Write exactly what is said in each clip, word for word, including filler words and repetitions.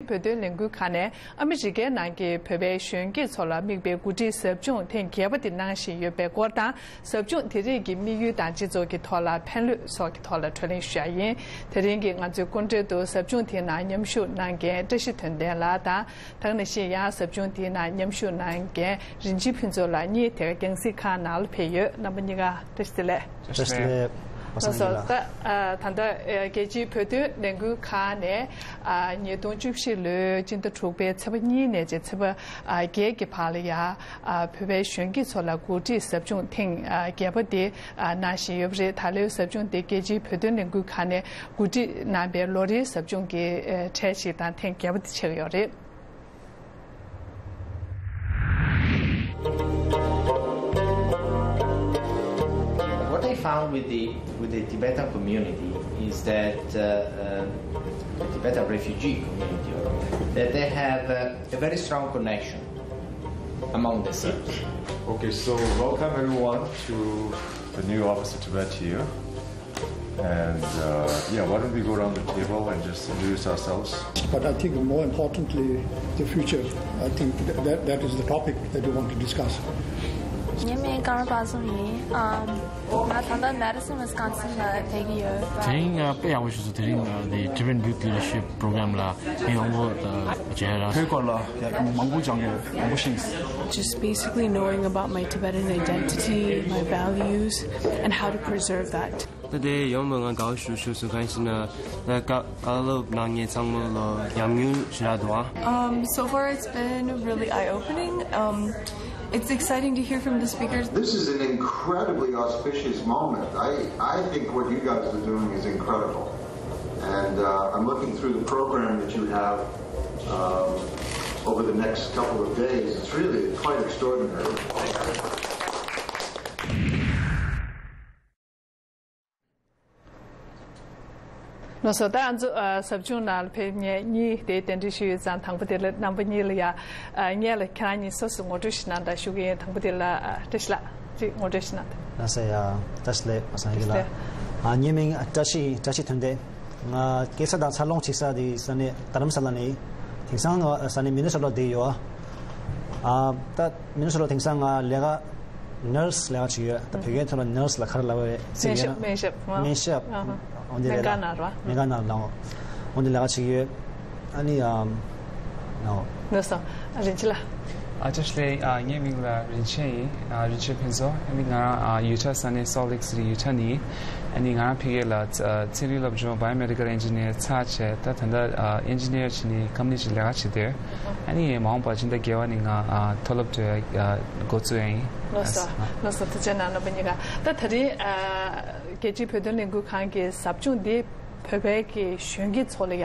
བོད་དོན་ལས་འགུལ་ཁང་ནས་ཨ་མི་རི་ཀའི་ནང་གི་བོད་པའི་གཞོན་སྐྱེས་ཚོ་ལ་དམིགས་པའི་འགོ་ཁྲིད་ཟབ་སྦྱོང་ཐེངས་བརྒྱད་པ་དེ་གནང་བཞིན་ཡོད་པའི་སྐོར་དང་། ཟབ་སྦྱོང་དེ་རིགས་ཀྱི་དམིགས་ཡུལ་དང་སྤྱི་ཚོགས་ཀྱི་ཐོག་ལ་ཕན་ལུས་སོགས་ཀྱི་ཐོག་ལ་བགྲོ་གླེང་ཞུ་ཡ་ཡིན། དེ་རིང་གི་ང་ཚོའི་སྐུ་མགྲོན་དུ་ཟབ་སྦྱོང་དེའི་ནང་མཉམ་ཞུགས་གནང་མཁན་བཀྲ་ཤིས་དོན་ལྡན་ལགས་དང་། ད་ག་ནང་བཞིན་ཡང་ཟབ་སྦྱོང་དེའི་ནང་མཉམ་ཞུགས་གནང་མཁན་རིན་ཆེན་ཕུན་ཚོགས་ལགས་གཉིས་དེ་ག་རྒྱང་སྲིང་ཁང་ནང་ལ་ཕེབས་ཡོད། རྣམ་པ་གཉིས་ཀ་བཀྲ་ཤིས་བདེ་ལེགས། བཀྲ་ཤིས་བདེ་ལེགས། ལགས་སོ། ད་ཨ་ད་ལྟ་ཨ་རྒྱལ་སྤྱིའི་བོད་དོན་ལས་འགུལ་ཁང་ནས་ཨ་ཉིས་སྟོང་བཅུ་བཞི་ལོའི་སྤྱི་ཟླ་དྲུག་པའི་ཚེས་པ་གཉིས་ནས་བྱས་ཚེས་པ་ཨ་བརྒྱད་ཀྱི་བར་ལ་ཡ་ཨ་བོད་པའི་གཞོན་སྐྱེས་ཚོ་ལ་འགོ་ཁྲིད་ཟབ་སྦྱོང་ཐེངས་ཨ་བརྒྱད་པ་དེ་ཨ་གནང་བཞིན་ཡོད་པ་རེད། ད་ལོའི་ཟབ་སྦྱོང་དེ་རྒྱལ་སྤྱིའི་བོད་དོན་ལས་འགུལ་ཁང་ནས་འགོ་ཁྲིད་གནང་པའི་ལོ་རེའི་ཟབ་སྦྱོང་གི་ཨ་གྲས་ཤིག་དང་ཐེངས་བརྒྱད་པ་དེ་ཆགས་ཀྱི་ཡོད་རེད། What I found with the with the Tibetan community is that uh, um, the Tibetan refugee community, that they have uh, a very strong connection among themselves. Okay, so welcome everyone to the new office of Tibet here. And uh, yeah, why don't we go around the table and just introduce ourselves? But I think more importantly, the future. I think that, that, that is the topic that we want to discuss. ངའི་མིང་ཀརྨ་པ་ཚང་ཡིན། ཨམ། ང་ད་ལྟ་Madison Wisconsin ལ་བསྡད་ཀྱི་ཡོད། དེ་རིང་དཔེ་ཡག་པོ་ཞིག་འདུག་དེ་རིང་the Tibetan Youth Leadership Program ལ་ངའི་དབང་པོ་དང་མཇལ་ར། བོད་སྐོར་ལ་ཡ་མང་པོ་སྦྱང་ཡོད། མང་པོ་ཤེས། Just basically knowing about my Tibetan identity, my values, and how to preserve that. ད་དེ་ཡོང་བ་ང་དགའ་བོ་ཞུ་ཞུ་སུ་གང་ཞིག་ན་ད་བཀའ་བཀའ་སློབ་གནང་མཁན་ཚང་མ་ལ་ཉམས་མྱོང་ཞུ་ཡ་འདུག་ཨ། Um, so far it's been really eye-opening. Um, it's exciting to hear from the speakers. This is an incredibly auspicious moment. I, I think what you guys are doing is incredible. And uh, I'm looking through the program that you have um, over the next couple of days. It's really quite extraordinary. ལགས་སོ། ད་ང་ཚོ་ཨ་ཟབ་སྦྱོང་ནང་ལ་ཕེབས་མཁན་གཉིས་དེ་གདན་འདྲེན་ཞུས་ཡོད་ཙང་། དང་པོ་དེ་ལ་རྣམ་པ་གཉིས་ལ་ཡ་ཨ་སྔོན་ལ་ཁྱེད་རང་གཉིས་སོ་སོ་ངོ་སྤྲོད་ཞིག་གནང་དང་ཞུ་གི་ཡིན། དང་པོ་དེ་ལ་ཨ་བཀྲ་ཤིས་ལགས་ཅིག་ངོ་སྤྲོད་ཞིག་གནང་དང་། ལགས་སོ། ཡ་བཀྲ་ཤིས་བདེ་ལེགས། བཀྲ་ཤིས་བདེ་ལེགས། ཨ་ངའི་མིང་བཀྲ་ཤིས་བཀྲ་ཤིས་དོན་ལྡན། ང་སྐྱེས་ས་དང་འཚར་ལོངས་བྱེད་ས་དེ་ས་གནས་རྡ་རམ་ས་ལ་ནས་དེང་སང་ང་ས་གནས་མི་ནི་སོ་ཊ་ལ་བསྡད་ཡོད། ཨ་ད་མི་ནི་སོ་ཊ་དེང་སང་ང་ལས་ཀ་ནར་སི་ལས་ཀ་བྱེད་ཡོད། ད་བོད་སྐད་ཐོག་ལ་ནར་སི་ལ་ག་རེ་ལབ་པ་རེད་ཟེར་ཡོད་ན། སྨན་ཞབས། སྨན་ཞབས། སྨན་ཞབས། ཨ་ཧ། འོན་ཏེ་ལས་ཀ། སྨན་ཁང་ནང་རེད་བ། སྨན་ཁང་ནང་ལ་འོན་ཏེ་ལས་ཀ་བྱེད་ཡོད། ཨ་ནི་ཨམ་ནོ། ལགས་སོ། ཨ་རིན་ཆེན་ལགས། ཨ་བཀྲ་ཤིས་བདེ་ལེགས། ཨ་ངའི་མིང་ལ་རིན་ཆེན་ཡིན། ཨ་རིན་ཆེན་ཕུན་ཚོགས། ཨ་ནི་ང་རང་ཨ་ཡུ་ཊ་ས་གནས་སོལ་ལེག་སི་ཊི་ཡུ་ཊ་ནས་ཡིན། ཨ་ནི་ང་རང་ཕ་གི་ལ་ཚན་རིག་སློབ་སྦྱོང་Biomedical Engineer ཚར་བྱས། ད་ད་ལྟ་ཨ་ཨེན་ཇི་ནི་ཡར་བྱས་ནས་ཀམ་པ་ནི་ཅིག་ལས་ཀ་བྱེད་དེ། ཨ་ནི་མ་འོངས་པ་སྤྱི་ཟླ་བརྒྱད་པ་ནས་ང་ཨ་མཐོ་སློབ་འགྲོ་ཡ་འགོ་བཙུགས་ཡ་ཡིན། ལགས་སོ། ལགས་སོ། ཐུགས་རྗེ་གནང་རྣམ་པ་གཉིས་ཀ། ད་ད་རིང་ཨ་རྒྱལ་སྤྱིའི་བོད་དོན་ལས་འགུལ་ཁང་གི་ཟབ་སྦྱོང་འདི་བོད་པའི་གི་གཞོན་སྐྱེས་ཚོ་ལ་ཡ་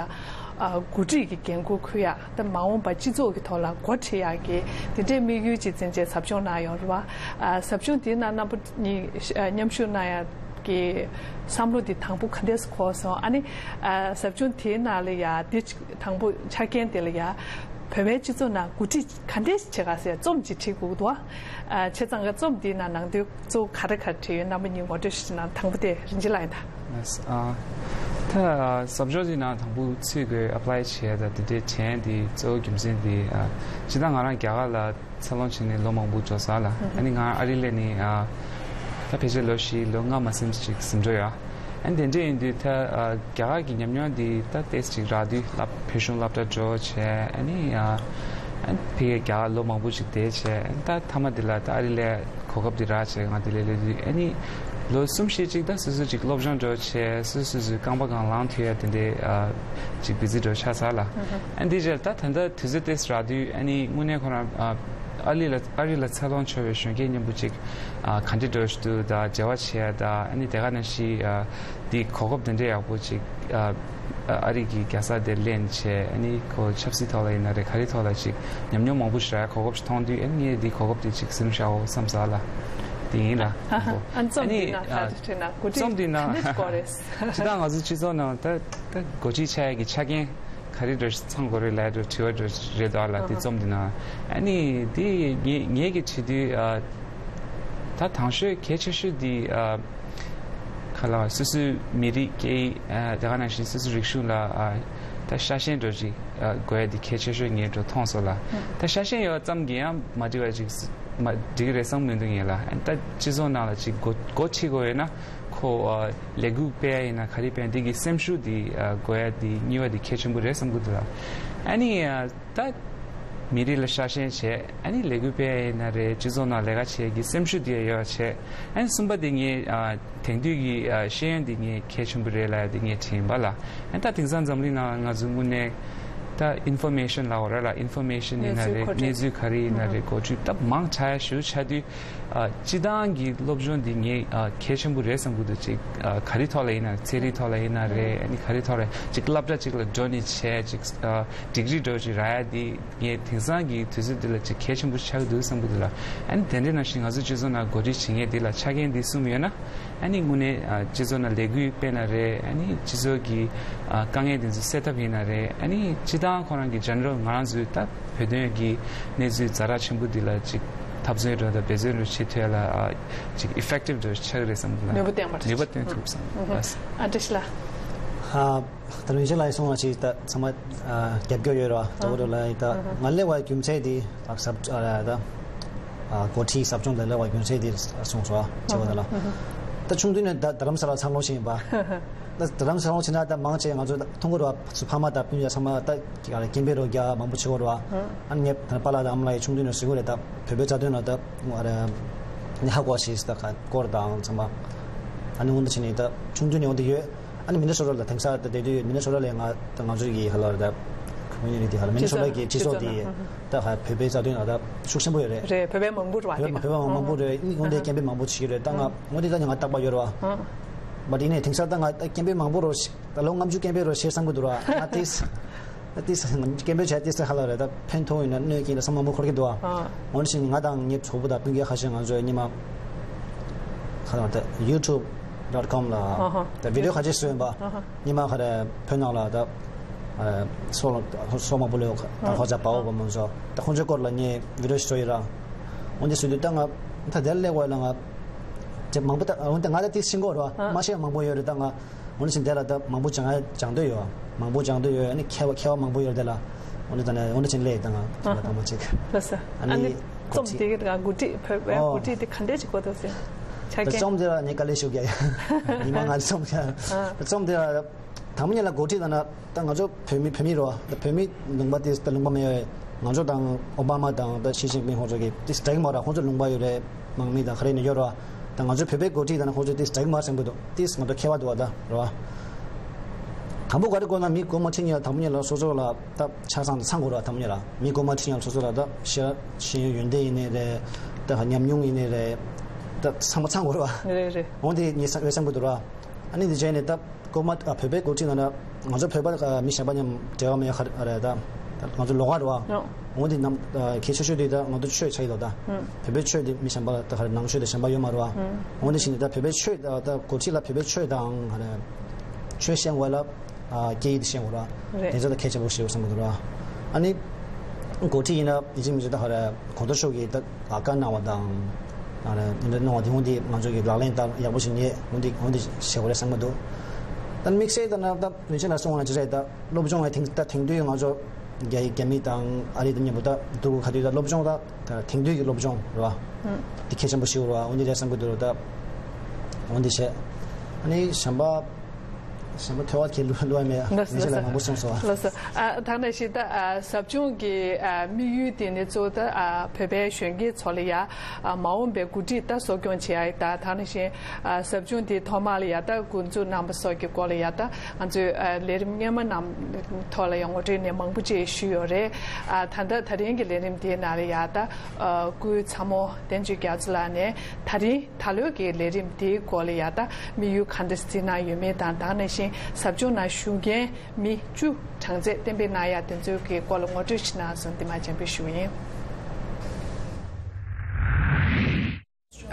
ཨ་འགོ་ཁྲིད་ཀྱི་འགན་འཁུར་འཁུར་ཡ། ད་མ་འོངས་པ་སྤྱི་ཚོགས་ཀྱི་ཐོག་ལ་འགོ་ཁྲིད་ཡ་གི་དེ་འདྲའི་དམིགས་ཡུལ་ཅིག་བཙན་བྱས་ཟབ་སྦྱོང་གནང་ཡོད་རེད་བ། ཨ་ཟབ་སྦྱོང་དེའི་ནང་རྣམ་པ་གཉིས་ཨ་མཉམ་ཞུགས་གནང་ཡ་གི་བསམ་བློ་འདི་དང་པོ་ག་འདྲས་སུ་འཁོར་སོང་། ཨ་ནི་ཨ་ཟབ་སྦྱོང་དེའི་ནང་ལ་ཡ་འདི་དང་པོ་ཆ་རྐྱེན་དེ་ལ་ཡ་བོད་པའི་སྤྱི་ཚོགས་ནང་འགོ་ཁྲིད་ག་འདྲས་བྱེད་ག་ཟེར་རྩོམ་ཅིག་བྲིས་དགོས་འདུག་བ། ཨ་བྱས་ཙང་ཀ་རྩོམ་འདིའི་ནང་ནང་དོན་གཙོ་བོ་ག་རེ་ག་རེ་བྲིས་ཡོད། རྣམ་པ་གཉིས་ངོ་སྤྲོད་ཞིག་གནང་། དང་པོ་དེ་རིན་ཆེན་ལགས་ཡིན་ད། ལགས་སོ། ཨ་ད་ཟབ་སྦྱོང་འདིའི་ནང་དང་པོ་ཚུད་དགོས་ཨེབ་ལའི་བྱས་ད་དེ་འདྲའི་དྲན་འདི་གཙོ་བོ་རྒྱུ་མཚན་འདི་ཨ་སྤྱིར་བཏང་ང་རང་རྒྱ་གར་ལ་འཚར་ལོངས་བྱས་ནས་ལོ་མང་པོ་འགྲོ་ཚར་ལ། ཨ་ནི་ང་ཨ་རི་སླེབས་ནས་ཨ་ད་ཕལ་ཆེར་ལོ་བཞི་ལོ་ལྔ་མ་ཟིན་ཅིག་ཟིན་འགྲོ་ཡ། ཨ་ནི་དེ་འདྲ་ཡིན་དུས་ད་ཨ་རྒྱ་གར་གྱི་ཉམས་མྱོང་འདི་ད་ཏོག་ཙམ་ཅིག་རག་དུས་བོད་གཞུང་སློབ་གྲྭ་འགྲོ་བྱས། ཨ་ནི་ཨ་ཨ་ནི་ཕ་གིར་རྒྱ་གར་ལོ་མང་པོ་ཅིག་བསྡད་བྱས། ཨ་ནི་ད་མཐའ་མ་འདི་ལ་ད་ཨ་རི་སླེབས་གོ་སྐབས་འདི་རག་བྱས་ང་འདི་ལ་སླེབས་དུས། ཨ་ནི་ལོ་གསུམ་བཞི་ཅིག་ད་སོ་སོ་ཅིག་སློབ་སྦྱོང་འགྲོ་བྱས། སོ་སོ་སོ་སོའི་རྐང་པ་སྒང་ལངས་ཐུབ་ཡ་དེ་འདྲའི་ཨ་ཅིག་བི་ཛི་འགྲོ་ཆགས་ཚར་ལ། ཨ་ནི་འདི་རྗེས་ད་ད་ལྟ་དུས་ཚོད་ཏོག་ཙམ་རག་དུས་ཨ་ནི་དངོས་གནས་ཁོ་རང་ཨ་ཨ་རི་ལ་ཨ་རི་ལ་འཚར་ལོངས་བྱུང་བའི་གཞོན་སྐྱེས་མཉམ་པོ་ཅིག་ཨ་ག་འདྲ་འགྲོ་བཞིན་འདུག་ད་འབྲེལ་བ་བྱས་ད། ཨ་ནི་དེ་ག་ནང་བཞིན་ཨ་འདི་གོ་སྐབས་དེ་འདྲ་ཡག་པོ་ཅིག་ཨ་ཨ་རི་གི་རྒྱལ་ས་དེར་ལེན་བྱས། ཨ་ནི་ཁོ་ཆབ་སྲིད་ཐོག་ལ་ཡིན་ན་རེད། ག་རེ་ཐོག་ལ་ཅིག་ཉམས་མྱོང་མང་པོ་ཞིག་རག་གོ་སྐབས་ཤིག་མཐོང་དུས། ཨ་ནི་ངས་འདི་གོ་སྐབས་དེ་ཅིག་སེམས་བཞག་འོ་བསམ་ས་ལ་དེ་ཡིན་ལ། ཨ་རྩོམ་འདི་ནང་ག་རེ་བྲིས་ན་འགོ་ཁྲིད་རྩོམ་འདི་ནང་ག་འདྲ་དགོས་རེད། སྤྱིར་བཏང་ང་ཚོ་སྤྱི་ཚོགས་ནང་ད་ད་འགོ་ཁྲིད་ཆགས་ཡ་གི་ཆ་རྐྱེན་ག་རེ་འདྲ་ཚང་དགོས་རེད་ལབ་འདྲ་དྲི་བ་འདྲ་རེད་འདུག་ལ། དེ་རྩོམ་འདི་ནང་ཨ་ནི་དེ་ངས་ངས་ཀྱི་བྲིས་དུས་ཨ་ད་དང་ཤོས་གལ་ཆེ་ཤོས་འདི་ཨ་ག་ལ་སོ་སོའི་མི་རིགས་སྐད་ཡིག་ཨ་དེ་ག་ནང་བཞིན་སོ་སོའི་རིག་གཞུང་ལ་ཨ་ ད་ཤ་ཞེན་འདྲ་ཅིག་ཨ་དགོས་ཡ་དེ་གལ་ཆེ་ཤོས་ངས་འདྲ་མཐོང་སོང་ལ། ད་ཤ་ཞེན་ཡོད་ཙམ་གྱིས་ཡང་མ་འགྲིག་པ་ཅིག་མ་འགྲིག་རེད་བསམ་མི་འདུག་ངས་ལ། ཨ་ནི་ད་སྤྱི་ཚོགས་ནང་ལ་ཅིག་འགོ་འགོ་ཁྲིད་དགོས་ཡོད་ན་ཁོ་ཨ་ལས་འགུལ་སྤེལ་ཡ་ཡིན་ན་ག་རེ་སྤེལ་ཡ་འདི་གི་སེམས་ཤུགས་འདི་ཨ་དགོས་ཡ་འདི་གཉིས་པ་འདི་གལ་ཆེན་པོ་རེད་བསམ་གྱི་འདུག་ལ། ཨ་ནི་ཨ། ད་མི་རིགས་ལ་ཤ་ཞེན་བྱས། ཨ་ནི་ལས་འགུལ་སྤེལ་ཡ་ཡིན་ན་རེད། སྤྱི་ཚོགས་ནང་ལས་ཀ་བྱེད་ཀྱི་སེམས་ཤུགས་དེ་ཡོད་བྱས། ཨ་ནི་གསུམ་པ་དེ་ངས་ཨ་དེང་དུས་ཀྱི་ཨ་ཤེས་ཡོན་དེ་ངས་གལ་ཆེན་པོ་རེད་ལབ་ཡ་དེ་ངས་དྲན་པ་ལ། ཨ་ནི་ད་དེང་སང་འཛམ་གླིང་ནང་ང་ཚོ་དངོས་གནས་ད་ཨིན་ཕོར་མེ་ཤན་ལབ་དགོས་རེད་ལ། ཨིན་ཕོར་མེ་ཤན་ཡིན་ན་གནས་ཚུལ་རེད། མཁོ་སྤྲོད། གནས་ཚུལ་ག་རེ་ཡིན་ན་རེད། ཨ་མགོ་ཁྲིད་ད་མང་དྲགས་ཡ་ཞེ་པོ་ཆགས་དུས། ཨ་སྤྱི་བཏང་གི་སློབ་སྦྱོང་འདི་ངས་ཨ་གལ་ཆེན་པོ་རེད་བསམ་གྱི་འདུག་ཅིག་ཨ་ག་རེ་ཐོག་ལ་ཡིན་ན། ཚན་རིག་ཐོག་ལ་ཡིན་ན་རེད། ཨ་ནི་ག་རེ་ཐོག་ལ་ཅིག་སློབ་གྲྭ་ཅིག་ལ་འགྲོ་ནས་བྱས་ཅིག་ཨ་ཌིག་རི་འདྲ་ཅིག་རག་ཡ་འདི་ངས་དེང་སང་གི་དུས་ཚོད་འདི་ལ་ཅིག་གལ་ཆེན་པོ་ཆགས་ཀྱི་འདུག་བསམ་གྱི་འདུག་ལ། ཨ་ནི་དེ་འདྲ་ནང་བཞིན་ང་ཚོ་སྤྱི་ཚོགས་ནང་འགོ་ཁྲིད་བྱེད་མཁན་འདི་ལ་ཆ་རྐྱེན་འདི་གསུམ་ཡོད་ན། ཨ་ནི་དངོས་གནས་ཨ་སྤྱི་ཚོགས་ནང་ལས་འགུལ་སྤེལ་ན་རེད། ཨ་ནི་སྤྱི་ཚོགས་ཀྱི་ཨ་དཀའ་ངལ་འདི་ཚོ་སེལ་ཐབས་ཡིན་ན་རེད། ཨ་ནི་སྤྱི་བཏང་ཁོ་རང་གི་ཇེ་ནེ་རལ་ང་རང་ཚོའི་ད་བོད་དོན་གྱི་གནས་ཚུལ་ཛ་དྲག་ཆེན་པོ་འདི་ལ་ཅིག་འཐབ་རྩོད་འགྲོ་དང་འབད་བརྩོན་འགྲོ་བྱེད་ཐུབ་ཡ་ལ་ཨ་ཅིག་ཨི་ཕེག་ཊིབ་འགྲོ་ཆགས་ཀྱི་རེད་བསམ་གྱི་འདུག་ལ། ནུས་པ་བཏོན་ཐུབ། ནུས་པ་བཏོན་ཐུབ་བསམ། ལགས། ཨ་བཀྲ་ཤིས་ལགས། ཨ་ད་རིན་ཆེན་ལགས་གསུངས་པ་ཞིག་ད་ཚང་མ་ཨ་རྒྱབ་སྐྱོར་ཡོད་ར། ད་འོ་ར་ལ་ད་ང་སླེབས་པའི་རྒྱུ་མཚན་དེ་ད་ཟབ་ཨ་ད་ཨ་འགོ་ཁྲིད་ཟབ་སྦྱོང་ལ་སླེབས་པའི་རྒྱུ་མཚན་དེ་གསུངས་སོང་བ། བྱས་པ་ད་ལ་ད་ཆུང་དུས་ནས་ད་རྡ་རམ་ས་ལ་འཚར་ལོངས་ཕྱིན་ཡིན་པ། ད་རྡ་རམ་ས་ལ་ཕྱིན་ན་ད་མང་ཆེ་ང་ཚོ་མཐོང་གི་རེད་བ། ཕ་མ་དང་སྤུན་ཀྱག་ཚང་མ་ད་སྐད་འབོད་རོགས་རྒྱག་མང་པོ་བྱེད་ཀྱི་རེད་བ། ཨ་ནི་ངའི་ད་པཱ་ལགས་དང་ཨ་མ་ལགས་ཀྱིས་ཆུང་དུས་ནས་གཟིགས་ཀྱི་རེད། ད་བོད་པའི་རྩ་དོན་ལ་ད་ཨ་རེ་ནི་ཧ་གོ་ཞིག་ད་ག་སྐོར་དང་ཚང་མ་ཨ་ནི་འོ་འདི་བྱས་ནས་ད་ཆུང་དུས་ནས་འོ་འདི་ཡོད། ཨ་ནི་མི་ནི་སོ་ཊ་ལ་དེང་སང་ད་བསྡད་དུས་མི་ནི་སོ་ཊ་ལ་ང་ད་ང་ཚོ་གི་ཧ་ལ་རེད། ད་ཁོ་མུ་ནི་ཊི་ཧ་ལ་མི་ནི་སོ་ཊ་གི་སྤྱི་ཚོགས་དེ་ད་ཧ་བོད་པའི་རྩ་དོན་ལ་ད་ཤུགས་ཆེན་པོ་ཡོད་རེད། རེད། བོད་པའི་མང་པོ་རེད་བ། བོད་དེ་བོད་པ་མང་པོ་རེད། ཨ་ནི་འོ་འདི་སྐད་འབོད་མང་པོ་བྱེད་ཀྱི་རེད། ད་ང་འོ་འདི་ད་ང་རྟག་པར་ཡོད་རེད་བ། ཨ། བ་དེ་ནས་དེང་སང་ད་ང་ད་སྐད་འབོད་མང་པོ་རོ་ཞིག་ད་ལོ་ལྔ་བཅུ་སྐད་འབོད་རོ་ཞེས་བསམ་གྱི་འདུག་ར། ང་ཏིས་ད་ཏིས་སྐད་འབོད་བྱས་ཏིས་ཧ་ལ་རེད། ད་ཕན་ཐོགས་ཡོད་ན་གནོད་ཀྱི་ཡིན་ན་བསམ་བློ་མང་པོ་འཁོར་གྱི་འདུག་ཨ། ཨ། འོ་ན་ཞིག་ང་དང་ངའི་གྲོགས་པོ་དང་སྤུན་ཀྱག་ཁ་ཤས་ང་ཚོས་ཉི་མ་ཁ་ལ་ད་ཡུ་ཊུབ་ཌོཊ་ཀོམ་ལ་ཨ་ཧ་ད་བི་ཌི་ཡོ་ཁ་ཤས་བཟོས་ཡིན་པ། ཨ་ཧ་ཉི་མ་ཁ་རེ་བོད་ནང་ལ་ད་ཨ་སོ་སོ་མང་པོ་ལོས་ད་ཨ་ཁོ་ཚ་པའོ་པ་མང་ཚོ་ད་ཁོང་ཚོའི་སྐོར་ལ་ངས་བི་ཌི་ཡོ་ཞིག་བཟོ་ཡིན་ར། འོ་འདི་བཟོས་དུས་ད་ང་ད་དེར་སླེབས་པ་ལ་ང་དེ་མང་པོ་ད་འོ་ད་ང་ད་ཏིས་ཤེས་ཀྱི་རེད་བ། ཨ་མ་ཤེས་མང་པོ་ཡོད་རེད། ད་ང་འོ་ན་ཞིག་དེ་ལ་ད་མང་པོ་སྦྱང་ཡ་སྦྱང་འདོད་ཡོད། མང་པོ་སྦྱང་འདོད་ཡོད། ཨ་ནི་མཁས་པ་མཁས་པ་མང་པོ་ཡོད་དེ་ལ། འོ་ན་ད་ནས་འོ་ན་ཅིག་ལས་ད་ང་ད་ལ་ད་མ་ཅིག་ལགས་སོ། ཨ་ཨ་ནི་ནི་རྩོམ་དེ་གི་ད་འགོ་ཁྲིད་བོད་པའི་ཨོ་འགོ་ཁྲིད་དེ་ག་འདྲས་ཅིག་གོ་ཐུབ་ཟེར། ཆ་ད་རྐྱེན་རྩོམ་དེ་ལ་ངས་དཀའ་ལས་ཞུ་གི་ཡ། ཉི་མ་ལྔ་རྩོམ་ཡ། ཨ་རྩོམ་དེ་ལ་དང་པོ་ཉིད་ལ་འགོ་ཁྲིད་ད་ན། ད་ང་ཚོ་བོད་མི་བོད་མི་རེད་བ། ད་བོད་མི་ལུང་པ་དེ་ད་ལུང་པ་མེད་པའི་ང་ཚོ་དང་ཨོ་བྷ་མ་དང་ད་ཞི་ཅིན་ཕིང་ཁོང་ཚོ་གི་ཏིས་འདྲ་གི་མ་རེད། ཁོང་ཚོ་ལུང་པ་ཡོད་རེད། དམག་མི་དང་ག་རེ་ནས་ཡོད་རེད་བ། ད་ང་ཚོ་བོད་པའི་འགོ་ཁྲིད་དང་ཁོང་ཚོ་ཏིས་འདྲ་གི་མ་རེད་བསམ་གི་འདུག་ཏིས་ང་ཚོ་ཁྱད་པར་འདུག་བ་ད་རེད་བ། དང་པོ་ག་རེ་དགོས་ན་མི་འགོ་མ་ཁྲིད་མཁན་ལ་དང་པོ་ཉིད་ལ་སོ་སོ་ལ་ད་ཆ་ཚང་དང་ཚང་དགོས་རེད་བ། དང་པོ་ཉིད་ལ་མི་འགོ་མ་ཁྲིད་མཁན་ལ་སོ་སོ་ལ་ད་ཤེས་ཤེས་ཡོན་ཡོན་ཏན་ཡིན་ནའི་རེད། ད་ཉམས་མྱོང་ཡིན་ནའི་རེད། ད་ཚང་མ་ཚང་དགོས་རེད་བ། རེད་རེད། འོ་དེ་ངས་བསམ་གི་འདུག་རེད་བ། ཨ་ནི་འདི་བྱས་ནས་ད། སྐོར་མ་ཨ་བོད་པའི་འགོ་ཁྲིད་ནང་ལ་ང་ཚོ་བོད་པ་ཨ་མི་གཞན་པ་མཉམ་འབྲེལ་བ་མེད་ཁ་རེད་ད། ང་ཚོ་ལོགས་ཀ་རེད་བ། ཨོ། འོ་འདི་ནམ་ཨ་གལ་ཆེ་ཤོས་དེ་ད་ང་ཚོ་ཆོས་ཆགས་ཡོད་ལ་ད། ཨུམ། བོད་པའི་ཆོས་དེ་མི་གཞན་པ་ད་ཁ་རེད་ནང་ཆོས་དང་གཞན་པ་ཡོད་མ་རེད་བ། ཨུམ། འོ་འདི་བཞིན་ད་བོད་པའི་ཆོས་ད་ད་འགོ་ཁྲིད་ལ་བོད་པའི་ཆོས་དང་ཁ་རེད། ཆོས་ཤེས་དགོས་ལ་ཨ་སྐད་ཡིག་དེ་ཤེས་དགོས་རེད་བ། རེད། དེ་ཚོ་ད་གལ་ཆེན་པོ་ཞིག་ཡོད་བསམ་གི་འདུག་རེད་བ། ཨ་ནི། འགོ་ཁྲིད་ཡིན་ན་ཡིན་གཅིག་མིན་གཅིག་ད་ཁ་རེད་གོང་དུ་ཤོག་གི་ད། ལག་བཀའ་གནང་བ་དང་། ཨ་རེ་འདི་འདྲ་གནང་བ་དེ་འོང་དེ་ང་ཚོ་གི་ལག་ལེན་བསྟར་ཡག་པོ་ཞིག་ངེས་འོང་དེ་འོང་དེ་བྱེད་དགོས་རེད་བསམ་གི་འདུག་ད་དམིགས་བསལ་ལྟར་ན་ད་རིན་ཆེན་ལགས་གསུངས་པ་ནང་བཞིན་རེད། ད་སློབ་སྦྱོང་བའི་ཐེངས་ད་ཐེངས་དུས་ང་ཚོ་རྒྱ་ཡིག་རྒྱ་མི་དང་ཨ་རི་དང་མཉམ་པོ་ད་འདུག་ག་དུས་ད་སློབ་སྦྱོང་ད་ད་ཐེངས་དུས་ཀྱི་སློབ་སྦྱོང་རེད་བ། ཨང་། དེ་གལ་ཆེན་པོ་ཞིག་རེད་བ། འོང་དེ་རེད་བསམ་གི་འདུག་ད་འོང་དེ་བྱས། ཨ་ནི་གཞན་པ། གཞན་པ་ཐོས་པ་ཁྱེད་ལུ་ལུ་ཨ་མེད་ཨ། ལགས་སོ། ངས་ལགས་ལ་མང་པོ་གསུངས་སོང་ཨ། ལགས་སོ། ཨ་ད་ནང་བཞིན་ད་ཨ་ཟབ་སྦྱོང་གི་ཨ་དམིགས་ཡུལ་དེ་ནི་གཙོ་བོ་ད་ཨ་བོད་པའི་གཞོན་སྐྱེས་ཚོ་ལ་ཡ་ཨ་མ་འོངས་པའི་འགོ་ཁྲིད་ད་གསོ་སྐྱོང་བྱེད་ཡ་ད་ད་ནང་བཞིན་ཨ་ཟབ་སྦྱོང་དེ་ཐོག་མ་ལ་ཡ་ད་འགོ་འཛུགས་གནང་པ་སོགས་ཀྱི་སྐོར་ལ་ཡ་ད་ང་ཚོས་ཨ་ལས་རིམ་སྔོན་མ་རྣམས་ཐོག་ལ་ཡ་ངོ་སྤྲོད་ནས་མང་པོ་ཅིག་ཞུས་ཡོད་རེད། ཨ་ད་ལྟ་ད་རིང་གི་ལས་རིམ་དེའི་ནང་ལ་ཡ་ད་ཨ་སྐུའི་ཚ་མོ་བསྟན་ཆོས་རྒྱ་མཚོ་ལགས་ནས་ད་རིང་། ད་ལོའི་གི་ལས་རིམ་དེའི་སྐོར་ལ་ཡ་ད་དམིགས་ཡུལ་ག་འདྲ་བརྩི་གནང་ཡོད་མེད་དང་ད་ག་ནང་བཞིན་ཟབ་སྦྱོང་ནང་ཞུགས་མཁན་མི་བཅུ་གྲངས་ཚད་གཏན་འབེབས་གནང་ཡ་དེ་ཚོའི་གི་སྐོར་ལ་ངོ་སྤྲོད་ཞིག་གནང་སོང་། འདི་མ་སྤྱན་འབུལ་ཞུ་གི་ཡིན།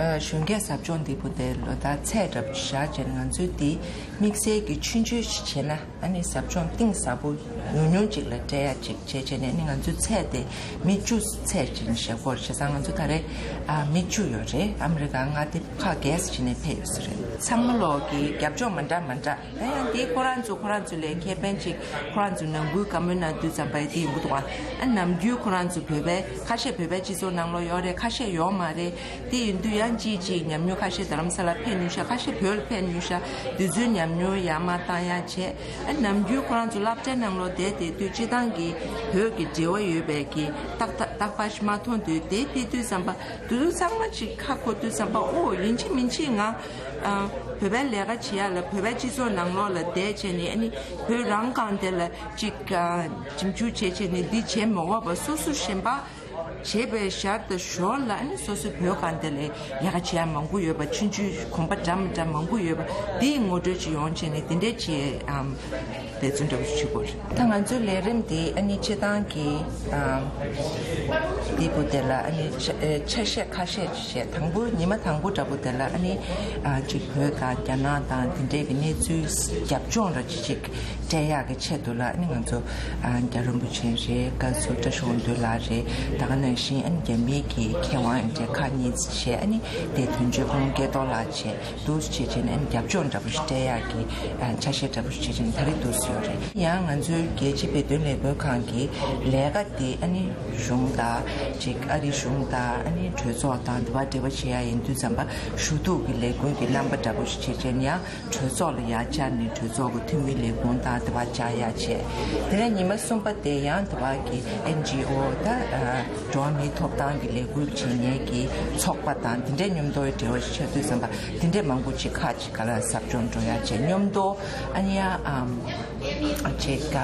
གཞོན་སྐྱེས་ཟབ་སྦྱོང་འདི་པོ་དེ་ལོ་ལྟར་ཚད་འདྲ་པོ་བཞག་བྱས་ནས་ང་ཚོའི་འདི་དམིགས་བསལ་གྱི་ཆུང་ཆུང་ཞིག་བྱས་ན་ཨ་ནི་ཟབ་སྦྱོང་གཏིང་ཟབ་པོ་ཉུང་ཉུང་ཅིག་ལ་སྤྲད་ཡ་ཅིག་བྱས་བྱས་ནས་ཨ་ནི་ང་ཚོའི་ཚད་དེ་མི་བཅུ་ཚད་ཅིག་བཞག་གོ། བྱས་ཙང་ང་ཚོ་ད་རེས་ཨ་མི་བཅུ་ཡོད་རེད། ཨ་མི་རི་ཀ་མངའ་སྡེ་ཁག་བརྒྱད་ཙམ་ཅིག་ནས་ཕེབས་ཡོད་ས་རེད། ཚང་མ་ལོག་གི་རྒྱབ་ལྗོངས་མ་འདྲ་མ་འདྲ། ད་ཡང་འདི་ཁོ་རང་ཚོ་ཁོ་རང་ཚོ་ལས་ཁེ་ཕན་ཅིག་ཁོ་རང་ཚོ་ནང་ཁུལ་བཀའ་མོལ་གནང་དུས་ཙམ་པ་འདི་ཡིན་གྱི་འདུག་ཨ། ཨ་ནམ་རྒྱུན་ཁོ་རང་ཚོ་བོད་པའི་ཁ་ཤས་བོད་པའི་སྤྱི་ཚོགས་ནང་ལོགས་ཡོད་རེད། ཁ་ཤས་ཡོད་མ་རེད། དེ་ཡིན་དུས་ཡང་ཅིག་ཅིག་ཉམས་མྱོང་ཁ་ཤས་རྡ་རམ་ས་ལ་ཕེབས་མྱོང་ཤག་ཁ་ཤས་བོད་ལ་ཕེབས་མྱོང་ཤག་དུས་ཚོད་ཉམས་མྱོང་ཡར་མར་བཏང་ཡ་བྱས། ཨ་ནམ་རྒྱུན་ཁོ་རང་ཚོ་སློབ་གྲྭའི་ནང་ལོགས་བསྡད་བསྡད་དུས་སྤྱིར་བཏང་གི་བོད་ཀྱི་འབྲེལ་བ་ཡོད་པའི་གི་རྟག་རྟག་པར་ཞིག་མ་མཐོང་དུས་དེ་ཕེབས་དུས་ཙམ་པ་དུས་ཚོད་ཚང་མ་ཅིག་ཁ་འཁོར་དུས་ཙམ་པ་ཨོ་ཡིན་གཅིག་མིན་གཅིག་ང་ཨ་བོད་པའི་ལས་ཀ་བྱེད་ཡ་ལ་བོད་པའི་སྤྱི་ཚོགས་ནང་ལོགས་ལ་བསྡད་བྱས་ནས་ཨ་ནི་བོད་རང་སྒང་དེ་ལ་ཅིག་ཨ་ཞིབ་འཇུག་བྱས་བྱས་ནས་འདི་བྱེད་མ་དགོས་པ་སོ་སོ་གཞན་པ་བྱས་པའི་ཞར་དང་ཞོར་ལ་ཨ་ནི་སོ་སོའི་བོད་སྒང་དེ་ལ་ལས་ཀ་བྱེད་ཡ་མང་པོ་ཡོད་པ། ཆུང་ཆུང་གོམ་པ་འདྲ་མི་འདྲ་མང་པོ་ཡོད་པ་འདིའི་ངོ་སྤྲོད་ཅིག་ཡོང་བྱས་ནས་འདི་འདྲས་བྱས་ཨམ་འབད་བརྩོན་འདྲ་པོ་ཞིག་བྱེད་དགོས་རེད། ད་ང་ཚོའི་ལས་རིམ་འདི་ཨ་ནི་སྤྱིར་བཏང་གི་ཨམ་འདི་པོ་དེ་ལ་ཨ་ནི་ཆ་ཨེ་ཆ་ཤས་ཁ་ཤས་ཤིག་བྱས། དང་པོ་ཉི་མ་དང་པོ་འདྲ་པོ་དེ་ལ་ཨ་ནི་ཨ་ཅིག་བོད་དང་རྒྱ་ནག་དང་དེ་འདྲས་ཀྱི་གནས་ཚུལ་རྒྱབ་ལྗོངས་འདྲ་ཅིག་ཅིག་སྤྲད་ཡག་གི་ཆེད་དུ་ལ་ཨ་ནི་ང་ཚོ་ཨ་རྒྱལ་བ་རིན་པོ་ཆེ་རེད། བཀའ་ཟུར་བཀྲ་ཤིས་དབང་འདུས་ལགས་རེད། ད་ག་ནང་བཞིན་ཨ་ནི་རྒྱ་མིའི་གི་མཁས་དབང་ཡང་འདྲ་ཁག་གཉིས་བྱས། ཨ་ནི་དེ་དོན་གཅོད་ཁོང་སྐལ་རྡོར་ལགས་བྱས། འདུག་སེ་བྱས་བྱས་ནས་རྒྱབ་ལྗོངས་འདྲ་པོ་ཞིག་སྤྲད་ཡག་གི་ཨ་ཆ་ཤས་འདྲ་པོ་ཞིག་བྱས་བྱས་ནས་ད་རེས་འདུག་སེ་ཡོད་རེད། ཡང་ང་ཚོའི་རྒྱལ་སྤྱིའི་བོད་དོན་ལས་འགུལ་ཁང་གི་ལས་ཀ་དེ་ཨ་ནི་གཞུང་དང་ཅིག་ཨ་རིའི་གཞུང་དང་ཨ་ནི་གྲོས་ཚོགས་དང་དེ་བ་འབྲེལ་བ་བྱེད་ཡག་ཡིན་དུས་ཙམ་པ་ཞུ་གཏུག་གི་ལས་འགུལ་གྱི་རྣམ་པ་འདྲ་པོ་ཞིག་བྱས་བྱས་ནས་ཡང་གྲོས་ཚོགས་ལ་ཡར་བཅར་ནས་གྲོས་ཚོགས་ཀྱི་འཐུས་མི་ལས་ཁུངས་དང་དེ་བ་བཅར་ཡག་བྱས། དེ་ནས་ཉི་མ་གསུམ་པ་དེ་ཡང་དེ་བ་གི་ཨེན་ཇི་ཨོ་དང་ཨ་འགྲོ་བ་མིའི་ཐོབ་ཐང་གི་ལས་འགུལ་བྱེད་མཁན་གྱི་ཚོགས་པ་དང་དེ་འདྲའི་མཉམ་དུ་འབྲེལ་བ་ཞིག་བྱས་དུས་ཙམ་པ་དེ་འདྲའི་མང་པོ་ཅིག་ཁག་ཅིག་ག་ལ་ཟབ་སྦྱོང་འགྲོ་ཡག་བྱས། མཉམ་དུ་ཨ་ནི་ཡ་ཨམ་ཅིག་ག་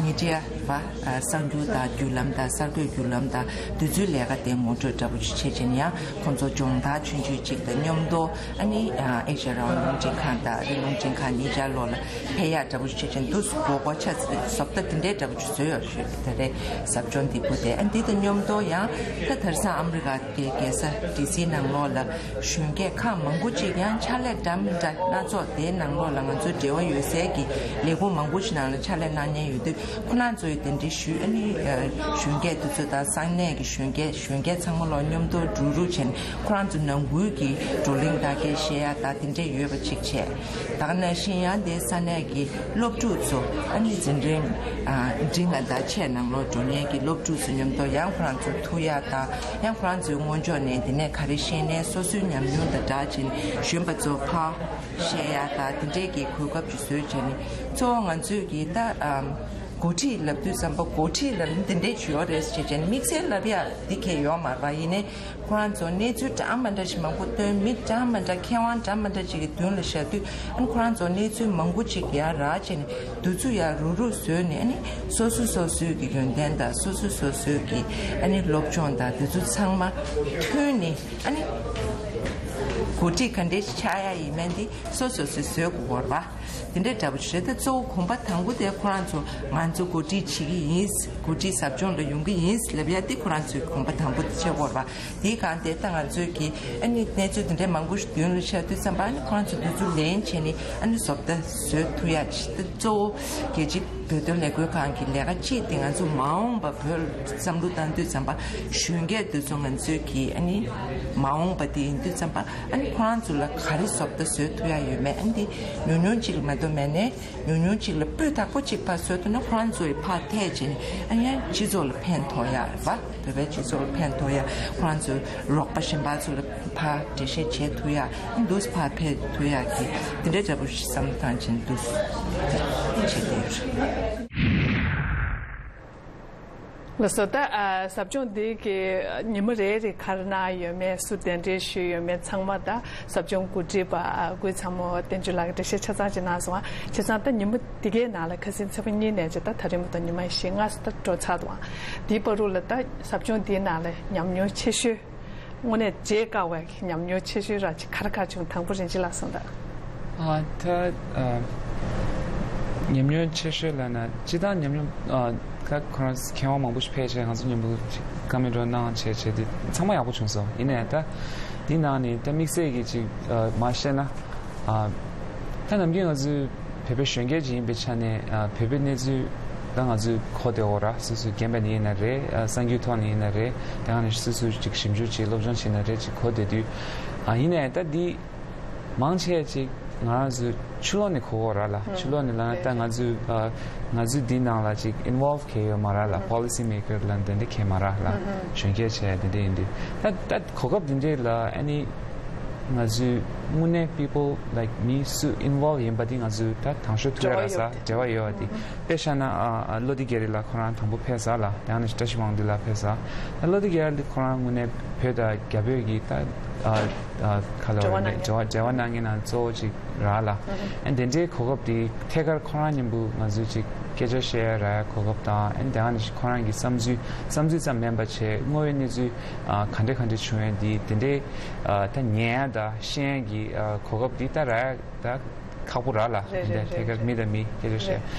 མི་ཌི་ཡ་བ་ཨ་གསར་འགྱུར་དང་བརྒྱུད་ལམ་དང་གསར་འགོད་བརྒྱུད་ལམ་དང་དེ་ཚོའི་ལས་ཀ་དེ་ངོ་སྤྲོད་འདྲ་པོ་ཅིག་བྱས་བྱས་ནས་ཡང་ཁོང་ཚོ་སྦྱོང་བརྡར་ཆུང་ཆུང་ཅིག་དང་མཉམ་དུ་ཨ་ནི་ཨེ་ཤ་ཡ་རང་དབང་རླུང་འཕྲིན་ཁང་དང་ཨ་རིའི་རླུང་འཕྲིན་ཁང་གཉིས་ཆར་ལོགས་ལ་ཕེབས་ཡག་འདྲ་པོ་ཞིག་བྱས་བྱས་འདུག་སེ་གོ་གོ་ཆ་བཟོ་ལྟ་དེ་འདྲའི་འདྲ་པོ་ཅིག་བཟོས་ཡོད་རེད། ད་རེས་ཟབ་སྦྱོང་འདི་པོ་དེ་ཨ་འདི་དང་མཉམ་དུ་ཡང་ད་དེང་སང་ཨ་མི་རི་ཀ་གི་རྒྱལ་ས་ཌི་སི་ནང་ལོགས་ལ་གཞོན་སྐྱེས་ཁག་མང་པོ་ཅིག་ཡང་ཕྱག་ལས་འདྲ་མི་འདྲ་སྣ་ཚོགས་དེའི་ནང་ལོགས་ལ་ང་ཚོ་འབྲེལ་བ་ཡོད་སའི་གི་ལས་ཁུངས་མང་པོ་ཞིག་ནང་ལ་ཕྱག་ལས་གནང་མཁན་ཡོད་དུས་ཁོ་རང་ཚོ་ཡི་གདན་འདྲེན་ཞུས། ཨ་ནི་ཨ་གཞོན་སྐྱེས་དེ་ཚོ་དང་ས་གནས་ཀྱི་གཞོན་སྐྱེས་གཞོན་སྐྱེས་ཚང་མ་ལོག་མཉམ་དུ་འགྲོ་རུ་བྱས་ནས་ཁོ་རང་ཚོ་ནང་ཁུལ་གྱི་བགྲོ་གླེང་དང་སྐད་བཤད་ཡ་དང་དེ་འདྲས་ཡོད་པ་ཅིག་བྱས། ད་ག་ནང་བཞིན་ཡང་དེ་ས་གནས་ཀྱི་སློབ་ཕྲུག་ཚོ་ཨ་ནི་འཛིན་རིམ་ཨ་འབྲིང་ང་དང་ཆེ་ནང་ལོག་འགྲོ་མཁན་གྱི་སློབ་ཕྲུག་ཚོ་མཉམ་དུ་ཡང་ཁོ་རང་ཚོ་ཐུག་ཡ་དང་ཡང་ཁོ་རང་ཚོའི་སྔོན་ཕྱོགས་ནས་དེ་ནས་ག་རེ་ཤེས་ནས་སོ་སོའི་ཉམས་མྱོང་དང་སྦྲགས་བྱས་ནས་གཞོན་པ་ཚོ་ཕར་བཤད་ཡ་དང་དེ་འདྲས་ཀྱི་གོ་སྐབས་ཅིག་བཟོས་བྱས་ནས་གཙོ་བོ་ང་ཚོས་ཀྱི་ད་ཨམ་འགོ་ཁྲིད་ལབ་དུས་ཙམ་པ་འགོ་ཁྲིད་ལ་འདི་འདྲས་ཅིག་ཡོད་རེད་ཟེར་བྱས་ནས་དམིགས་བསལ་ལབ་ཡ་འདི་གས་ཡོད་མ་རེད་པ། ཡིན་ནའི་ཁོ་རང་ཚོ་གནས་ཚུལ་འདྲ་མི་འདྲ་ཞིག་མང་པོ་བཏོན། མི་འདྲ་མི་འདྲ་མཁས་དབང་འདྲ་མི་འདྲ་ཅིག་གི་མདུན་ལ་བཞག་དུས་ཨ་ནི་ཁོ་རང་ཚོ་གནས་ཚུལ་མང་པོ་ཅིག་ཡར་རག་བྱས་ནས་འདི་ཚོ་ཡར་རུག་རུག་བཟོས་ནས་ཨ་ནི་སོ་སོ་སོ་སོའི་གི་ཡོན་ཏན་དང་སོ་སོ་སོ་སོའི་གི་ཨ་ནི་སློབ་སྦྱོང་དང་འདི་ཚོ་ཚང་མ་མཐུན་ནས་ཨ་ནི་འགོ་ཁྲིད་ག་འདྲས་ཆགས་ཡ་ཡིན་མིན་འདི་སོ་སོ་སོས་བཟོ་དགོས་པ་རེད་པ། དེ་འདྲའི་འདྲ་པོ་ཞིག་རེད། ད་གཙོ་བོ་གོམ་པ་དང་པོ་དེ་ཁོ་རང་ཚོ་ང་ཚོ་འགོ་ཁྲིད་བྱེད་ཀྱི་ཡིན། འགོ་ཁྲིད་ཟབ་སྦྱོང་ལ་ཡོང་གི་ཡིན་ལབ་ཡ་དེ་ཁོ་རང་ཚོའི་གོམ་པ་དང་པོ་དེ་བྱེད་དགོས་རེད་པ། དེའི་སྒང་དེ་ད་ང་ཚོས་ཀྱི་ཨ་ནི་གནས་ཚུལ་དེ་འདྲའི་མང་པོ་ཞིག་མདུན་ལ་ཤར་དུས་ཙམ་པ་ཨ་ནི་ཁོ་རང་ཚོ་དེ་ཚོ་ལེན་བྱས་ནས་ཨ་ནི་བཟོ་ལྟ་བཟོ་ཐུབ་ཡ་ཅིག་ད་གཙོ་བོ་རྒྱལ་སྤྱིའི་བོད་དོན་ལས་འགུལ་ཁང་གི་ལས་ཀ་གཅིག་དེ་ང་ཚོ་མ་འོངས་པ་བོད་ལ་བསམ་བློ་བཏང་དུས་ཙམ་པ་གཞོན་སྐྱེས་དེ་ཚོ་ང་ཚོས་ཀྱི་ཨ་ནི་མ་འོངས་པ་དེ་ཡིན་དུས་ཙམ་པ་ཨ་ནི་ཁོ་རང་ཚོ་ལ་ག་རེ་བཟོ་ལྟ་བཟོ་ཐུབ་ཡ་ཡོད་མེད་ཨ་ནི་དེ་ཉུང་ཉུང་ཅིག་ལ་མ་གཏོགས་མེད་ནས་ཉུང་ཉུང་ཅིག་ལ་སྤུས་དག་པོ་ཅིག་ཕར་བཟོ་ཐུབ་ན་ཁོ་རང་ཚོ་ཡི་ཕར་ཐད་བྱས་ནས་ཨ་ནི་ཡང་སྤྱི་ཚོགས་ལ་ཕན་ཐོགས་ཡ་རེད་པ། བོད་པའི་སྤྱི་ཚོགས་ལ་ཕན་ཐོགས་ཡ། ཁོ་རང་ཚོའི་རོགས་པ་གཞན་པ་ཚོ་ལ་ཕར་འགྲེལ་བཤད་བྱེད་ཐུབ་ཡ། འདུག་སེ་ཕར་ཕེབས་ཐུབ་ཡ་གི་དེ་འདྲའི་འདྲ་པོ་ཞིག་བསམ་བློ་བཏང་བྱས་འདུག་སེ་བྱེད་ཀྱི་ཡོད་རེད། ལགས་སོ། ད་ཨ་ཟབ་སྦྱོང་འདི་གི་ཉི་མ་རེ་རེ་ག་རེ་གནང་ཡོད་མེད། སུ་གདན་འདྲེན་ཞུས་ཡོད་མེད་ཚང་མ། ད་ཟབ་སྦྱོང་གོ་སྒྲིག་པ་ཨ་སྐུ་ཚང་མ་བསྟན་ཆོས་ལགས་ཀྱིས་འགྲེལ་བཤད་ཆ་ཚང་ཅིག་གནང་སོང་ཨ། བྱས་ཙང་ད་ཉི་མ་འདི་གའི་ནང་ལ་ཁ་སང་ཚེས་པ་གཉིས་ནས་བྱས་ད་ད་རིང་བར་དུ་ཉི་མ་བཞི་ལྔ་ཙམ་ད་འགྲོ་ཚར་འདུག་ཨ། འདིའི་བར་དུ་ལ་ད་ཟབ་སྦྱོང་འདིའི་ནང་ལ་ཉམས་མྱོང་ཆེ་ཤོས། དངོས་གནས་བརྗེད་དཀའ་བའི་ཉམས་མྱོང་ཆེ་ཤོས་ར་ཅིག་ག་རེ་ག་བྱུང་། དང་པོ་རིན་ཆེན་ལགས་གསུངས་དང་། ཨ་ད་ཨ་ཉམས་མྱོང་ཆེ་ཤོས་ལབ་ན་སྤྱིར་བཏང་ཉམས་མྱོང་ཨ་ད་ཁོ་རང་མཁས་དབང་མང་པོ་ཞིག་ཕེབས་བྱས་ང་ཚོ་མཉམ་པོ་ཅིག་བཀའ་མོལ་འདྲ་གནང་བྱས་བྱས་དེ་ཚང་མ་ཡག་པོ་བྱུང་སོང་། ཡིན་ནའི་ད་ དེའི་ནང་ནས་ད་དམིགས་བསལ་གྱི་ཅིག་ཨ་མ་བཤད་ན། ཨ་ད་ནམ་རྒྱུན་ང་ཚོས་བོད་པའི་གཞོན་སྐྱེས་ཅིག་ཡིན་པའི་ཆ་ནས། ཨ་བོད་པའི་གནས་ཚུལ་ད་ང་ཚོས་གོ་བདེ་བོ་ར། སོ་སོའི་རྒན་པ་ནས་ཡིན་ན་རེད། ཨ་གསར་འགྱུར་ཐོག་ནས་ཡིན་ན་རེད། དེ་ག་ནང་བཞིན་སོ་སོས་ཅིག་ཞིབ་འཇུག་བྱེད། སློབ་སྦྱོང་བྱེད་ན་རེད། ཅིག་གོ་བདེ་དུས། ཨ་ཡིན་ནའི་ད་འདི་མང་ཆེ་ཅིག་ང་རང་ཚོ་ཕྱི་ལོགས་ནས་གོ་གོ་ར་ལ། ཕྱི་ལོགས་ནས་ལབ་ན་ད་ང་ཚོས་ཨ་ང་ཚོས་འདི་ནང་ལ་ཅིག་ཨིན་ཝོལབ་གས་ཡོད་མ་ར་ལ། པོ་ལི་སི་མེ་ཀར་ལ་འདི་འདྲ་གས་མ་ར་ལ། གཞོན་སྐྱེས་བྱས་འདི་འདྲ་ཡིན་དུས། ད་ད་གོ་སྐབས་འདི་འདྲ་ལ་ཨ་ནི་ང་ཚོས་དངོས་གནས་people like མི་སུ་ཨིན་ཝོལབ་ཡིན་པ་འདི་ང་ཚོས་ད་དང་ཤོག་ཐུག་ཡ་ར་ས་འབྲེལ་བ་ཡོད་པ་འདི། དཔེ་བཞག་ན་ཨ་ཨ་བློ་བདེ་རྒྱ་རི་ལགས་ཁོ་རང་དང་པོ་ཕེབས་ས་ལ། དེ་ནས་བཀྲ་ཤིས་དབང་འདུས་ལགས་ཕེབས་ས། ད་བློ་བདེ་རྒྱ་རི་ཁོ་རང་དངོས་གནས་བོད་དང་རྒྱ་བོད་ཀྱི་ད་ཨ་ཨ་ག་ལ་འབྲེལ་བ་གནང་མཁན། འབྲེལ་བ་འབྲེལ་བ་གནང་མཁན་ནང་གཙོ་བོ་ཅིག་ར་ལ། ཨ་དེ་འདྲའི་གོ་སྐབས་དེ་ཐད་ཀར་ཁོ་རང་མཉམ་པོ་ང་ཚོས་ཅིག་སྐད་ཆ་བཤད་ཡ་ར་གོ་སྐབས་དང་། ཨ་དེ་ནས་ཁོ་རང་གི་བསམ་ཚུལ་བསམ་ཚུལ་ཙམ་མིན་པ་བྱས་དངོས་ཡོད་གནས་ཚུལ་ཨ་ག་འདྲ་ག་འདྲ་བྱུང་ཡོད་འདི་དེ་འདྲའི་ཨ་ད་ཉན་ཡ་དང་ཤེས་ཡ་གི་ཨ་གོ་སྐབས་དེ་ད་ར་ད་ཁག་པོ་ར་ལ། རེད་རེད། འདི་ཐད་ཀར་རེད་མི་དང་མི་སྐད་ཆ་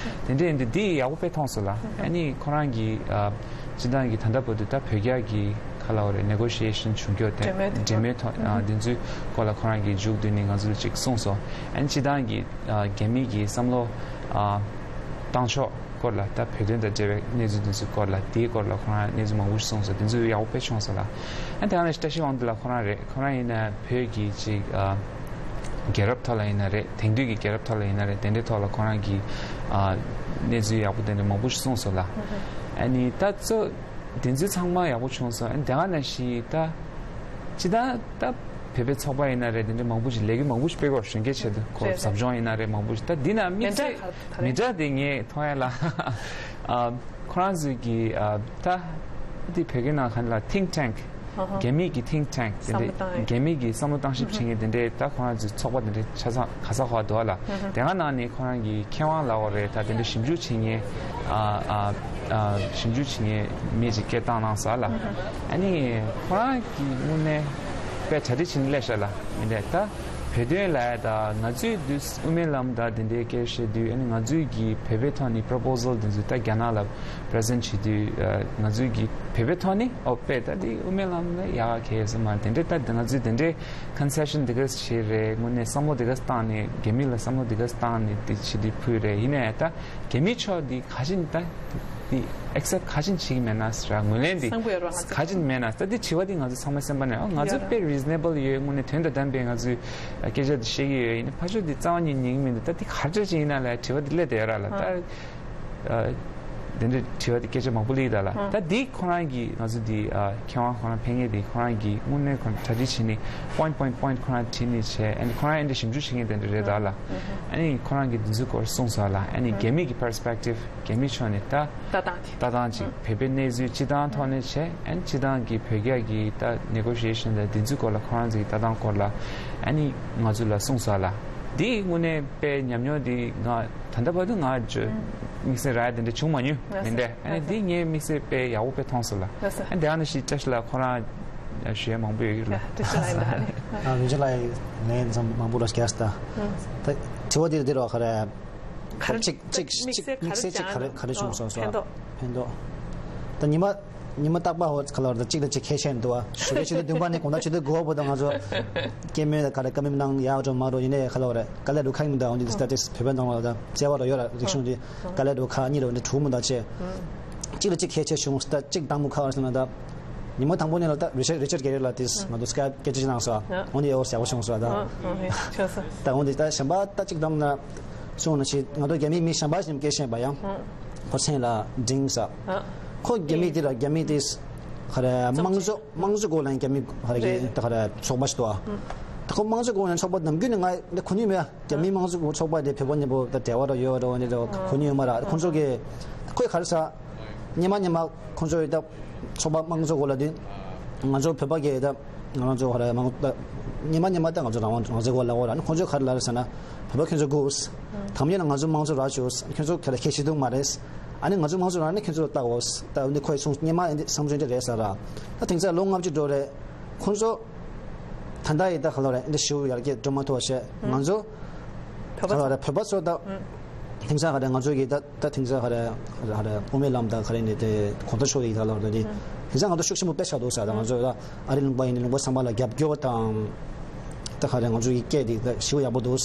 བཤད། རེད། དེ་འདྲ་ཡིན་དུས་འདི་ཡག་པོ་དཔེ་མཐོང་སོང་ལ། ཨ་ནི་ཁོ་རང་གི་ཨ་སྤྱི་བཏང་གི་ད་ལྟ་བར་དུ་ད་བོད་རྒྱ་གི་ག་ལ་བ་རེད། ནེ་གོ་ཤི་ཨེ་ཤན་བྱུང་རྒྱུ་དེ་འབྲེལ་མོལ་ཐོག་འབྲེལ་མོལ་ཐོག་ཨ་འདི་ཚོའི་སྐོར་ལ་ཁོ་རང་གིས་མཇུག་བསྡུས་ནས་ང་ཚོ་ལ་ཅིག་གསུངས་སོང་། ཨ་ནི་སྤྱི་བཏང་གི་ཨ་རྒྱ་མི་གི་བསམ་བློ་ཨ་བཏང་ཕྱོགས་སྐོར་ལ། ད་བོད་དོན་དང་འབྲེལ་བའི་གནས་ཚུལ་འདི་ཚོའི་སྐོར་ལ། དེའི་སྐོར་ལ་ཁོ་རང་གནས་ཚུལ་མང་པོ་ཞིག་གསུངས་སོང་། འདི་ཚོ་ཡག་པོ་དཔེ་བྱུང་སོང་ལ། ཨ་དེ་ག་ནང་བཞིན་བཀྲ་ཤིས་དབང་འདུས་ལགས་ཁོ་རང་རེད། ཁོ་རང་ཡིན་ན་བོད་ཀྱི་ཅིག་ཨ་རྒྱལ་རབས་ཐོག་ལ་ཡིན་ན་རེད། དེང་དུས་ཀྱི་རྒྱལ་རབས་ཐོག་ལ་ཡིན་ན་རེད། དེ་འདྲའི་ཐོག་ལ་ཁོ་རང་གིས་ཨ་གནས་ཚུལ་ཡག་པོ་དེ་འདྲ་མང་པོ་ཞིག་གསུངས་སོང་ལ། ཨ་ནི་ད་གཙོ་དེ་ཚོ་ཚང་མ་ཡག་པོ་བྱུང་སོང་། ཨ་ནི་དེ་ག་ནང་བཞིན་ད་སྤྱི་བཏང་ད་བོད་པའི་ཚོགས་པ་ཡིན་ན་རེད། དེ་འདྲ་མང་པོ་ཞིག་ལས་འགུལ་མང་པོ་ཞིག་སྤེལ་དགོས། གཞོན་སྐྱེས་ཆེད་དུ་ཁོ་རེད། ཟབ་སྦྱོང་ཡིན་ན་རེད། མང་པོ་ཞིག་ད་འདི་ན་དམིགས་བསལ་མི་འདྲ་ག་རེ། མི་འདྲ་དེ་ངས་མཐོང་ཡ་ལ། ཨ་ཁོ་རང་ཚོས་ཀྱི་ཨ་ད་འདི་བོད་སྐད་ནང་ག་ལ་think tank ཨ་ཧ། རྒྱ་མིའི་གི་think tank དེ་འདྲ། བསམ་བློ་བཏང་ཡས། རྒྱ་མིའི་གི་བསམ་བློ་བཏང་ཞིབ་བྱེད་མཁན་དེ་འདྲའི་ད་ཁོ་རང་ཚོའི་ཚོགས་པ་དེ་འདྲའི་ཆ་ཚང་ག་ས་ག་འདུག་ལ། ཨ་ཧ། དེ་ག་ནང་ནས་ཁོ་རང་གི་མཁས་དབང་ལབ་དགོས་རེད། ད་དེ་འདྲ་ཞིབ་འཇུག་བྱེད་མཁན་ཨ་ཨ་ཨ་ཞིབ་འཇུག་བྱེད་མཁན་མི་ཅིག་སྐད་བཏང་གནང་ས་ལ། ཨ་ཧ། ཨ་ནི་ཁོ་རང་གི་དངོས་གནས་དཔེ་གྲ་སྒྲིག་བྱེད་ནས་སླེབས་ཤག་ལ། མི་འདྲ་ད་བོད་དོན་ལ་ད་ང་ཚོའི་དུས་དབུ་མའི་ལམ་ད་དེ་འདྲའི་སྐད་བཤད་དུས། ཨ་ནི་ང་ཚོའི་གི་བོད་པའི་ཐོག་ནས་proposal དེ་ཚོ་ད་རྒྱ་ནག་ལ་present བྱེད་དུས། ཨ་ང་ཚོའི་གི་བོད་པའི་ཐོག་ནས་ཨོ་དཔེ་ད་དེ་དབུ་མའི་ལམ་ལ་ཡག་ག་ཡོད་ས་མ་རེད། དེ་འདྲའི་ད་ང་ཚོས་དེ་འདྲའི་concession དེ་ག་བྱས་རེད། དངོས་གནས་བསམ་བློ་དེ་ག་བཏང་ནས། རྒྱ་མི་ལ་བསམ་བློ་དེ་ག་བཏང་ནས་དེ་བྱེད་དུས་ཕུལ་རེད། ཡིན་ནའི་ད་རྒྱ་མི་ཕྱོགས་འདི་ག་ཅིག་ད་འདི་accept ག་ཅིག་བྱེད་ཀྱི་མེད་ན་ཟེར། ངོས་ལེན་འདི་བཟང་པོ་ཡོད་རེད་བ། ང་ཚོ་ག་ཅིག་མེད་ན། ད་འདི་དྲི་བ་འདི་ང་ཚོ་ཚང་མའི་སེམས་པ་ནས། ཨ་ང་ཚོ་ཡོད་རེད། དཔེ་reasonable ཡོད། དངོས་གནས་དོན་དང་ལྡན་པའི་ང་ཚོའི་སྐད་ཆ་འདི་བཤད་ཀྱི་ཡོད། ཡིན་ནའི་ཕར་ཕྱོགས་འདི་རྩ་བ་ཉིད་ཉན་གྱི་མི་འདུག་ད་འདི་ག་འདྲ་ཅིག་ཡིན་ན་ལ་དྲི་བ་འདི་སླེབས་བསྡད་ཡོད་ར་ལ། ད་ཨ། ཨ་དེ་འདྲའི་དྲི་བ་དེ་སྐད་ཆ་མང་པོ་སླེབས་ད་ལ། ཨ་ད་འདི་ཁོ་རང་གིས་ང་ཚོ་འདི་ཨ་མཁས་དབང་ཁོ་རང་ཕེབས་མཁན་དེ་ཁོ་རང་གིས་དངོས་གནས་ཁོ་གྲ་སྒྲིག་བྱས་ནས་point point point ཁོ་རང་བྲིས་ནས་བྱས། ཨ་ནི་ཁོ་རང་ཨེ་འདྲ་ཞིབ་འཇུག་བྱེད་མཁན་དེ་འདྲ་རེད་ད་ལ། ཨ་ནི་ཁོ་རང་གིས་འདི་ཚོའི་སྐོར་གསུངས་སོང་ལ། ཨ་ནི་རྒྱ་མི་གི་perspective རྒྱ་མི་ཕྱོགས་ནས་ད་ལྟ་སྟངས་དེ། ལྟ་སྟངས་ཅིག་བོད་པའི་གནས་ཚུལ་སྤྱི་བཏང་ཐོག་ནས་བྱས། ཨ་ནི་སྤྱི་བཏང་གི་བོད་རྒྱ་གི་ད་negotiation དང་འདི་ཚོའི་སྐོར་ལ་ཁོ་རང་ཚོ་གི་ལྟ་སྟངས་སྐོར་ལ་ཨ་ནི་ང་ཚོ་ལ་གསུངས་སོང་ལ། འདི་དངོས་གནས་དཔེ་ཉམས་མྱོང་འདི་ང་ད་ལྟ་བར་དུ་ང་ཚོ་དམིགས་བསལ་རག་ཡ་དེ་འདྲ་བྱུང་མ་མྱོང་། ལགས་སོ། མི་འདྲ། ཨ་ནི་ལགས་སོ། འདི་ངའི་དམིགས་བསལ་དཔེ་ཡག་པོ་དཔེ་མཐོང་སོང་ལ། ལགས་སོ། ཨ་ནི་དེ་ཨ་ནི་ཞིག་བཀྲ་ཤིས་ལགས་ཁོ་རང་ཞུ་ཡ་མང་པོ་ཡོད་ཀྱི་ལ། ཡ་བཀྲ་ཤིས་ལགས་ཡིན་ད་ཨ་ནི། ཨ་རིན་ཆེན་ལགས་ངས་ཚང་མང་པོ་ལ་སྐྱར་ད། ད་དྲི་བ་འདི་འདི་རོ་ག་རེ། ག་རེ་གཅིག་གཅིག་དམིགས་བསལ་ག་རེ་དམིགས་བསལ་གཅིག་ག་རེ་ག་རེ་བྱུང་སོང་སོ། ཕན་ཐོགས། ཕན་ཐོགས། ད་ཉི་མ་ཉི་མ་རྟག་པར་ཧོ་ག་ལ་བར་ད་གཅིག་དང་གཅིག་ཁྱད་ཆོས་འདུག་བ། ཞོགས་ཀའི་ཆུ་ཚོད་བདུན་པ་ནས་དགོང་དག་ཆུ་ཚོད་དགུ་པ་བར་དུ་ང་ཚོ་སྐད་མོལ་དང་ག་རེ་བཀའ་མོལ་གནང་ཡག་འགྲོ་མ་འགྲོ་ཡིན་ནའི་ག་ལ་བ་རེད། དཀའ་ལས་འགྲོ་ཁག་མི་འདུག་འོན་ཏེ་ད་ལྟ་བོད་པའི་ནང་ལ་ད་བརྩེ་བ་རོ་ཡོད་ར། རིག་གཞུང་འདི་དཀའ་ལས་འགྲོ་ཁག་གཉིས་རོ་འདི་གྲུག་མི་འདུག་ཅེས། གཅིག་ལ་གཅིག་ཁྱད་ཆོས་བྱུང་། ད་གཅིག་དང་པོ་ཁ་བར་སོང་ན་ད་ཉི་མ་དང་པོ་ནས་ལ་ད་རི་ཆར་རི་ཆར་གེ་རེ་ལ་དེས་ང་ཚོ་སྐད་སྐད་ཆ་ཅིག་གནང་སོང་། འོན་ཏེ་ཨོ་ཡག་པོ་བྱུང་སོང་ད། ད་འོན་ཏེ་ད་གཞན་པ་ད་གཅིག་དང་ན་སོང་ན་ཞིག་ང་ཚོ་རྒྱ་མི་མི་གཞན་པ་ཞིག་སྐད་བཤད་པ་ཡང་ཁོ་མཚན་ལ་འབྲིང་ས། ཁོ་རྒྱ་མི་དེ་ལ་རྒྱ་མི་དེས་ག་རེ་དམངས་གཙོ་དམངས་གཙོ་སྐོར་ལ་རྒྱ་མི་ག་རེ་གི་ད་ག་རེ་ཚོགས་པ་ཞིག་འདུག་ད་ཁོ་དམངས་གཙོ་སྐོར་ལ་ཚོགས་པ་ནམ་རྒྱུན་ནས་ང་འདི་ཁོ་ནི་མེད། རྒྱ་མི་དམངས་གཙོ་སྐོར་ཚོགས་པ་དེ་བོད་པ་མཉམ་པོ་ད་འབྲེལ་བ་ར་ཡོད་ར་འོ་ནི་ར་ཁོ་ནི་ཡོད་མ་ར། ཁོང་ཚོ་གི་ཁོས་ག་རེ་ས་སྙེ་མ་སྙེ་མ་ཁོང་ཚོ་ཡི་ད་ཚོགས་པ་དམངས་གཙོ་སྐོར་ལ་དེ་ང་ཚོ་བོད་པ་གི་ད་ང་ཚོ་ག་རེ་མང་ད་སྙེ་མ་སྙེ་མ་ད་ང་ཚོ་རང་དབང་རང་བཙན་སྐོར་ལ་འོ་ར། ཁོང་ཚོ་ག་རེ་ལ་རེ་ས་ན་བོད་པ་ཁྱོད་ཚོ་དགོས། དམ་ཉེ་ན་ང་ཚོ་དམངས་གཙོ་ར་བཅོས། ཁྱོད་ཚོ་ག་རེ་ཁྱད་ཆེ་དུ་མ་རེད། ཨ་ནི་ང་ཚོ་དམངས་གཙོ་ར་ནི་ཁྱོད་ཚོ་ལ་ལྟ་འོ་ད་འོ་ནི་ཁོས་གསུངས་སྙེ་མ་འདི་བསམ་ཚུལ་འདི་རེད་ས་ར། ད་དེང་སང་ལོ་ལྔ་བཅུ་འགྲོ་རེད། ཁོང་ཚོ་ད་ལྟ་ཡི་ད་ག་ལ་རེད་འདི་ཞུ་ཡར་རྒྱས་འགྲོ་མ་ཐུབ་པ་བྱས་ང་ཚོ་བོད་པ་ག་ལ་རེད་བོད་པ་ཚོ་ད་ དེང་སང་ག་རེ་ང་ཚོ་གི་ད་ད་དེང་སང་ག་རེ་ག་རེ་དབུ་མའི་ལམ་དང་ག་རེ་ནས་དེ་གོང་ས་མཆོག་ཡིན་ད་ལོར་དེ་དེང་སང་ང་ཚོ་ཤུགས་ཆེན་པོ་དཔེ་ཆགས་འདུག་ས། ད་ང་ཚོ་ད་ཨ་རི་ལུང་པ་ཡིན་ནའི་ལུང་པ་ཚང་མ་ལ་རྒྱབ་སྐྱོར་དང་། ད་ག་རེ་ང་ཚོ་གི་སྐད་དེ་ད་ཞེ་པོ་ཡག་པོ་འདུག་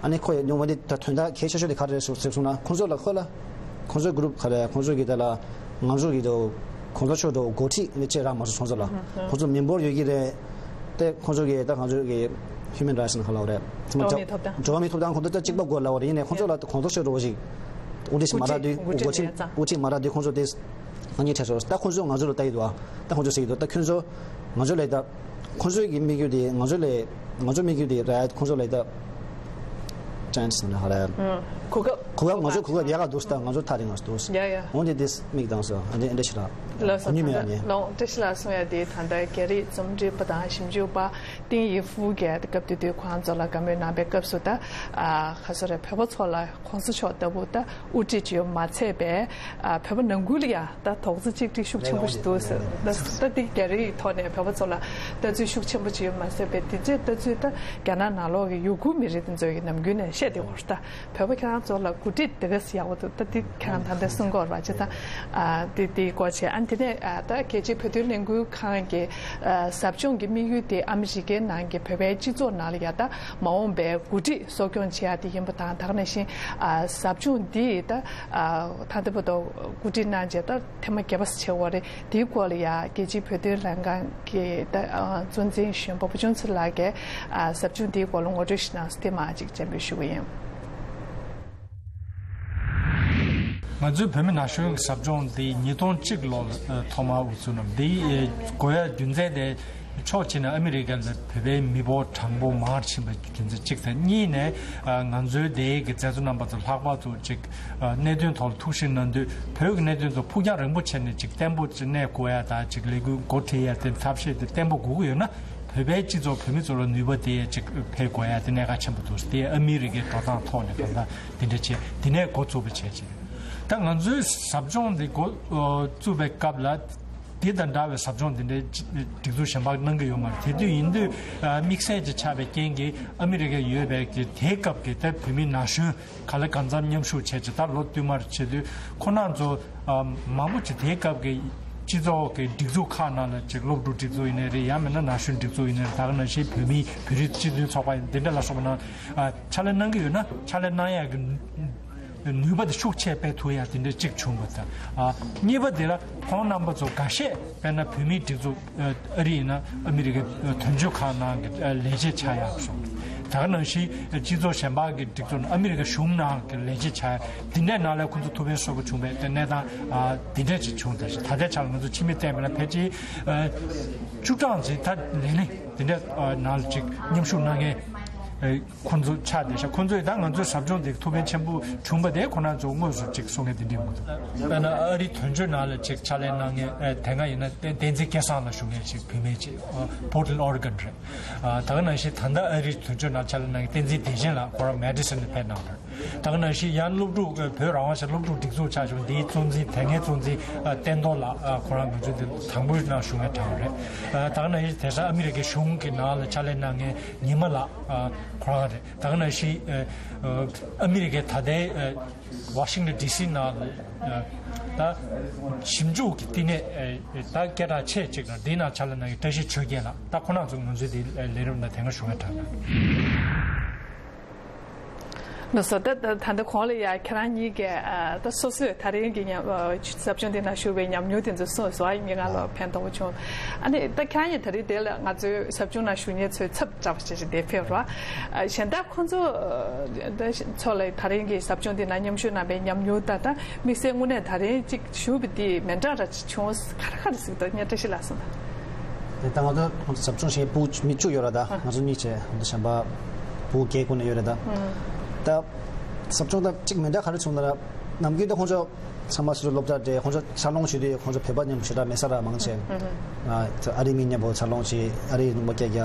ཨ་ནི་ཁོ་ཡི་ཉུང་བ་དེ་ད་དོན་དག་གལ་ཆེ་ཤོས་དེ་ག་རེ་རེད་ཟེར་སོང་ན། ཁོང་ཚོ་ལ་ཁོ་ལ་ཁོང་ཚོའི་གུ་རུབ་ག་རེ་ཁོང་ཚོ་གི་ད་ལ་ང་ཚོ་གི་ད་གོང་ས་མཆོག་ད་འགོ་ཁྲིད་ནི་བཅས་རག་མ་སོང་། ཁོང་ཚོ་ལ་ཁོང་ཚོ་མི་འབོར་ཡོད་ཀྱི་རེད། དེ་ཁོང་ཚོ་གི་ད་ང་ཚོ་གི་ཧིའུ་མན་རའེ་ཊི་ནི་ག་ལ་བ་རེད། ཚང་མ་འགྲོ་བ་མིའི་ཐོབ་ཐང་། འགྲོ་བ་མིའི་ཐོབ་ཐང་ཁོང་ཚོ་ད་གཅིག་པ་དགོས་ལ་བ་རེད། ཡིན་ནའི་ཁོང་ཚོ་ལ་གོང་ས་མཆོག་འདྲ་བོ་ཞིག་དབུ་ཁྲིད་ཞིག་མ་རག་དུས། འགོ་ཁྲིད་འགོ་ཁྲིད་མ་རག་དུས་ཁོང་ཚོ་དེ་ང་གཉིས་ཁྲལ་སོང་། ད་ཁོང་ཚོ་ང་ཚོ་ལ་ལྟ་ཡི་འདུག་ད་ཁོང་ཚོ་ཟེར་གྱི་འདུག་ད་ཁྱོད་ཚོ་ང་ཚོ་ལ་ད་ཁོང་ཚོའི་གི་དམིགས་ཡུལ་དེ་ང་ཚོ་ལས་ང་ཚོ་དམིགས་ཡུལ་དེ་རེད། ཁོང་ཚོ་ལ་ད་ཅན་སི་ན་ཧ་ར་གོ་སྐབས། གོ་སྐབས་ང་ཚོ་གོ་སྐབས་ཡག་ག་འདུག་ད་ང་ཚོ་ཐག་རིང་ང་འདུག་ཡ་ཡ། འོན་ཏེ་དེ་མིག་དང་སོ་ཨ་འདྲ་འདྲ་ཞིག་ར་ལགས་སོ། གོ་ནུས་མེད་ད་ནི། ལོང་བཀྲ་ཤིས་ལགས་གསུང་ཡ་དེ་ད་ལྟ་རྒྱ་རིགས་རྩོམ་སྒྲིག་པ་དང་ཞིབ་འཇུག་པ་ཏིང་ཡི་ཧྥུ་གིས་སྐབས་དེ་དུས་ཁོང་ཚོ་ལ་བཀའ་མོལ་གནང་པའི་སྐབས་སུ། ད་ཨ་ག་ཚོད་རེད། བོད་པ་ཚོ་ལ་གོང་ས་མཆོག་ལྟ་བུ་ད་དབུ་ཁྲིད་ཅིག་ཡོད་མ་ཚད་པས། ཨ་བོད་པ་ནང་ཁུལ་ལ་ཡང་ད་རྡོག་རྩ་གཅིག་སྒྲིལ་ཤུགས་ཆེན་པོ་ཞིག་འདུག་ཟེར། ད་ད་འདི་རྒྱ་རིགས་ཐོག་ནས་བོད་པ་ཚོ་ལ་ལྟ་ཚུལ་ཤུགས་ཆེན་པོ་ཅིག་ཡོད་མ་ཟད་པས། དེ་ཚོའི་ལྟ་ཚུལ་ད་རྒྱ་ནག་ནང་ལོགས་ཀྱི་ཡུ་གུར་མི་རིགས་དེ་ཚོ་གིས་ནམ་རྒྱུན་ནས་བཤད་བསྡད་ཡོད་རེད། ད་བོད་པ་ཁྱེད་རང་ཚོ་ལ་འགོ་ཁྲིད་དེ་ག་ཚོད་ཡག་པོ་འདུག་ད་འདི་ཁྱེད་རང་ད་ལྟ་གསུང་གི་ཡོད་རེད་པ། བྱས་ཙང་ཨ་འདི་འདི་སྐོར་བྱས། ཨ་དེ་ནས་ཨ་ད་རྒྱལ་སྤྱིའི་བོད་དོན་ལས་འགུལ་ཁང་གི་ཨ་ཟབ་སྦྱོང་གི་དམིགས་ཡུལ་དེ་ཨ་མི་རི་ཀའི་ནང་གི་བོད་པའི་སྤྱི་ཚོགས་ནང་ལ་ཡ་ད་མ་འོངས་པའི་འགོ་ཁྲིད་གསོ་སྐྱོང་བྱེད་ཡ་དེ་ཡིན་པ་དང་། ད་ག་ནང་བཞིན་ཨ་ཟབ་སྦྱོང་འདི་ད་ཨ་ད་ལྟ་བར་དུ་གོ་སྒྲིག་གནང་བྱས་ད་ཐེངས་མ་བརྒྱད་པ་ཙམ་བྱས་པ་རེད། དེའི་སྐོར་ལ་ཡ་རྒྱལ་སྤྱིའི་བོད་དོན་ལྷན་ཁང་གི་ད་ཨ་གཙོ་འཛིན་གཞོན་པ་བུ་ཆུང་ཚེ་ལགས་ཀྱིས་ཨ་ཟབ་སྦྱོང་འདིའི་སྐོར་ལ་ངོ་སྤྲོད་ཞིག་གནང་སོང་། དེ་མར་ཅིག་སྤྱན་འབུལ་ཞུ་གི་ཡིན། ང་ཚོའི་བོད་མི་ན་གཞོན་གྱི་ཟབ་སྦྱོང་འདི་ཉིས་སྟོང་གཅིག་ལོ་ལ་ཐོག་མར་དབུ་བཙུགས་གནང་། འདི་དགོས་ཡ་རྒྱུ་མཚན་དེ། ཕྱོགས་གཅིག་ནས་ཨ་མི་རི་ཀ་ལ་བོད་པའི་མི་འབོར་གྲངས་འབོར་མང་རུ་ཕྱིན་པའི་རྒྱུ་མཚན་གཅིག་དང་། གཉིས་ནས་ང་ཚོའི་འདིའི་གི་མཛད་གཙོ་རྣམ་པ་ཚོ་ལྷག་པར་དུ་ཅིག་གནད་དོན་ཐོག་ལ་ཐུགས་ཞིབ་གནང་དུས། བོད་ཀྱི་གནད་དོན་ཚོ་ཕུགས་རྒྱང་རིང་པོ་བྱས་ནས་ཅིག་བརྟན་པོ་ཅིག་གནས་དགོས་ཡ་དང་། ཅིག་ལས་འགུལ་འགོ་ཁྲིད་ཡ་དེ་ཐབས་ཤེས་དེ་བརྟན་པོ་དགོས་ཀྱི་ཡོད་ན། བོད་པའི་སྤྱི་ཚོགས་བོད་མི་ཚོ་ལ་ནུས་པ་དེ་ཅིག་འཕེལ་དགོས་ཡ་དེ་གནད་འགག་ཆེན་པོ་འདུག་དེ་ཨ་མི་རི་ཀའི་འགྲོ་སྟངས་ཐོག་ནས་གང་ལྟར་དེ་འདྲ་བྱས། དེ་ནས་འགོ་བཙུགས་པ་བྱས་ཅིག་ད་ང་ཚོའི་ཟབ་སྦྱོང་འདི་འགོ་བཙུགས་པའི་སྐབས་ལ། དེ་དང་འདྲ་བའི་ཟབ་སྦྱོང་དེ་འདྲའི་སྒྲིག་འཛུགས་གཞན་པ་གནང་གི་ཡོད་མ་རེད། དེ་དུས་ཡིན་དུས་དམིགས་བསལ་ཅིག་ཆགས་པའི་རྐྱེན་གྱིས་ཨ་མི་རི་ཀར་ཡོད་པའི་གི་དེའི་སྐབས་ཀྱི་ད་བོད་མི་ན་གཞོན་ག་ལ་གང་འཚམ་མཉམ་ཞུགས་བྱས་ཅིག་ད་ལོ་བསྟུད་མར་བྱེད་དུས། ཁོ་རང་ཚོ་མང་པོ་ཅིག་དེའི་སྐབས་ཀྱི་སྤྱི་ཚོགས་ཀྱི་སྒྲིག་འཛུགས་ཁག་ནང་ལ་ཅིག་སློབ་ཕྲུག་སྒྲིག་འཛུགས་ཡིན་ནའི་རེད། ཡང་མིན་ན་ན་གཞོན་སྒྲིག་འཛུགས་ཡིན་ནའི་རེད། ད་ག་ནང་བཞིན་བོད་མི་བོད་རིགས་སྤྱི་མཐུན་ཚོགས་པ་ཡིན་འདི་འདྲ་ལ་སོགས་པ་ནང་ཕྱག་ལས་གནང་གི་ཡོད་ན། ཕྱག་ལས་གནང་ཡག་གི་ནུས་པ་དེ་ཤུགས་ཆེ་སྤེལ་ཐུབ་ཡ་དེ་འདྲ་གཅིག་བྱུང་བ་དང་། ཨ་གཉིས་པ་དེ་ལ་ཁོང་རྣམ་པ་ཚོ་འགའ་ཤས་དཔེར་ན་བོད་མིའི་སྒྲིག་འཛུགས་ཨ་རི་ཡིན་ན་ཨ་མི་རི་ཀའི་དོན་གཅོད་ཁང་ནང་གི་ལས་བྱེད་ཆགས་ཡག་སོང་། ད་ག་ནང་བཞིན་སྤྱི་ཚོགས་གཞན་པ་གི་སྒྲིག་འཛུགས་ནང་ཨ་མི་རི་ཀ་གཞུང་ནང་གི་ལས་བྱེད་ཆགས་ཡག་དེ་འདྲའི་ནང་ལ་ཁོང་ཚོ་ཐུགས་ཕན་གསོས་པོ་བྱུང་བའི་གནས་སྟངས་ཨ་དེ་འདྲ་ཅིག་བྱུང་། ད་ད་ལྟའི་ཆ་ལ་ང་ཚོ་ཕྱི་མིག་བལྟས་པ་ན་ཕལ་ཆེར་ཨ་བཅུ་གྲངས་ཅིག་ད་ལས་གནས་དེ་འདྲ་ནང་ལ་ཅིག་མཉམ་ཞུགས་གནང་མཁན་ཁོང་ཚོ་ཆགས་བསྡད་ཤག་ཁོང་ཚོས་ད་ང་ཚོའི་ཟབ་སྦྱོང་དེ་ཐུགས་ཕན་ཆེན་པོ་བྱུང་བ་དེ་ཁོ་རང་ཚོ་དངོས་སུ་ཅིག་གསུང་མཁན་དེ་འདྲ་མི་འདུག་དཔེར་ན་ཨ་རིའི་དོན་གཅོད་ནང་ལ་ཅིག་ཕྱག་ལས་གནང་མཁན་དེ་སྔ་ཡིན་ན་བསྟན་བསྟན་འཛིན་སྐལ་བཟང་ལགས་ཞུ་མཁན་ཅིག་བུད་མེད་ཅིག་པོར་ཊལ་ཨོ་རི་གོན་རེད། ད་ག་ནང་བཞིན་ད་ལྟ་ཨ་རིའི་དོན་གཅོད་ནང་ཕྱག་ལས་གནང་མཁན་བསྟན་འཛིན་བདེ་ཆེན་ལགས་ཁོ་རང་མེ་ཌི་སོན་ནས་ཕེབས་གནང་རེད། ད་ག་ནང་བཞིན་ཡང་སློབ་ཕྲུག་བོད་རང་དབང་ཆེད་སློབ་ཕྲུག་སྒྲིག་འཛུགས་ཆགས་བྱུང་། འདིའི་གཙོ་འཛིན་དེ་སྔའི་གཙོ་འཛིན་བསྟན་རྡོར་ལགས་ཁོ་རང་ང་ཚོའི་འདི་དང་པོའི་ནང་ཞུགས་མཁན་དྲངས་རེད། ད་ག་ནང་བཞིན་དེང་སང་ཨ་མི་རི་ཀའི་གཞུང་གི་ནང་ལ་ཕྱག་ལས་གནང་མཁན་ཉི་མ་ལགས་ཁོ་རང་རེད། ད་ག་ནང་བཞིན་ཨ་མི་རི་ཀའི་ད་ལྟའི་ཝ་ཤིང་ཊོན་ཌི་སི་ནང་ལ་ད་ཞིབ་འཇུག་གི་བསྟི་གནས་ད་སྐད་གྲགས་ཆེ་གཅིག་དང་འདིའི་ནང་ཕྱག་ལས་གནང་མཁན་བཀྲ་ཤིས་ཆོས་རྒྱན་ལགས། ད་ཁོ་རང་ཚོ་ང་ཚོའི་འདི་ལས་རིམ་ནང་དེ་སྔ་ཞུགས་མཁན་དྲངས་རེད། ལགས་སོ། ད་ད་ད་ལྟ་གོང་ལ་ཡ་ཁྱེད་རང་གཉིས་ཀྱིས་ཨ་ད་སོ་སོས་ད་རིང་གི་ཉམས་ཨ་ཟབ་སྦྱོང་འདི་ནང་ཞུགས་པའི་ཉམས་མྱོང་དེ་ཚོ་གསུངས་སོང་། ཨ་ཡིན་ང་ལ་ཕན་ཐོགས་པོ་བྱུང་། ཨ་ནི་ད་ཁྱེད་རང་གཉིས་ད་རིང་དེ་ལ་ང་ཚོའི་ཟབ་སྦྱོང་ནང་ཞུགས་མཁན་ཚོའི་ཚབ་འདྲ་བ་ཞིག་ཞིག་དེ་ཕེབས་རོགས། ཨ་གཞན་དག་ཁོང་ཚོ་ཨ་ད་ཚོ་ལ་ད་རིང་གི་ཟབ་སྦྱོང་འདི་ནང་མཉམ་ཞུགས་གནང་པའི་ཉམས་མྱོང་དང་། ད་དམིགས་བསལ་དངོས་གནས་ད་རིང་གཅིག་ཞུགས་པ་འདི་མི་འདྲ་འདྲ་ཅིག་བྱུང་། ག་རེ་ག་རེ་ཟིག་ད་ངས་བཀྲ་ཤིས་ལགས་སོང་། དེ་ལྟ་ང་ཚོ་ཟབ་སྦྱོང་བྱེད་བུ་མི་བཅུ་ཡོད་ར། ད་ང་ཚོ་གཉིས་བྱས་ང་ཚོ་གཞན་པ་བུ་བརྒྱད་ཀུན་ནས་ཡོད་ར། ད་ད་ཟབ་སྦྱོང་ད་གཅིག་མི་འདྲ་ག་རེ་བྱུང་ན་ར། ནམ་རྒྱུན་ད་ཁོང་ཚོ་ཚང་མ་སུ་སློབ་གྲྭ་དེ་ཁོང་ཚོ་འཚར་ལོངས་བྱེད་དུས་ཁོང་ཚོ་བོད་པ་མཉམ་པོ་ཞེ་དྲག་མེད་ས་ར། མང་ཆེ་ཨ་རི་མི་མཉམ་པོ་འཚར་ལོངས་བྱེད། ཨ་རི་ལུང་པ་སྐད་རྒྱག་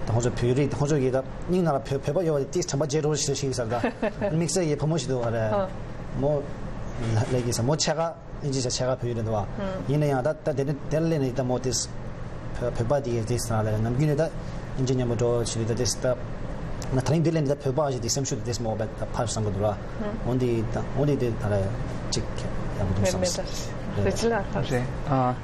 ད་ཁོང་ཚོ་བོད་རིགས་ད་ཁོང་ཚོ་གི་ད་སྙིང་ནང་ལ་བོད་བོད་པ་ཡོད་པ་དེ་ཏིས་དྲན་པ་བརྗེད་འགྲོ་ཞེས་ཞིག་ས་ར། ད་དམིགས་བསལ་གྱི་བུ་མོ་ཞིག་འདུག་ཨ་རེ་མོ་ལ་ལས་ཀྱི་ས་མོ་ཆེ་ག་ཨིན་ཇི་ཆ་ཆེ་ག་བོད་ཡིག་རེད་འདུག་བ། ཡིན་ན་ཡང་ད་ད་དེ་ནི་དེ་ལས་ནི་ད་མོ་དེས་བོད་བོད་པ་དེ་གའི་དེས་ན་ལས་ནམ་རྒྱུན་ནི་ད་ཨིན་ཇི་མཉམ་པོ་འགྲོ་བྱེད་དུས་ད་དེས་ད་ ང་ད་རིང་འདི་ལས་འདི་བོད་པ་ཞིག་དེ་སེམས་ཤུགས་དེ་མོ་བས་ད་ཕར་བསམ་གི་འདུག་ར། འོན་ཏེ་ད་འོན་ཏེ་དེ་ད་རེ་ཅིག་ཡག་པོ་འདུག་བསམ། རེད་ཅི་ལ་ཁ། རེད། ཨ།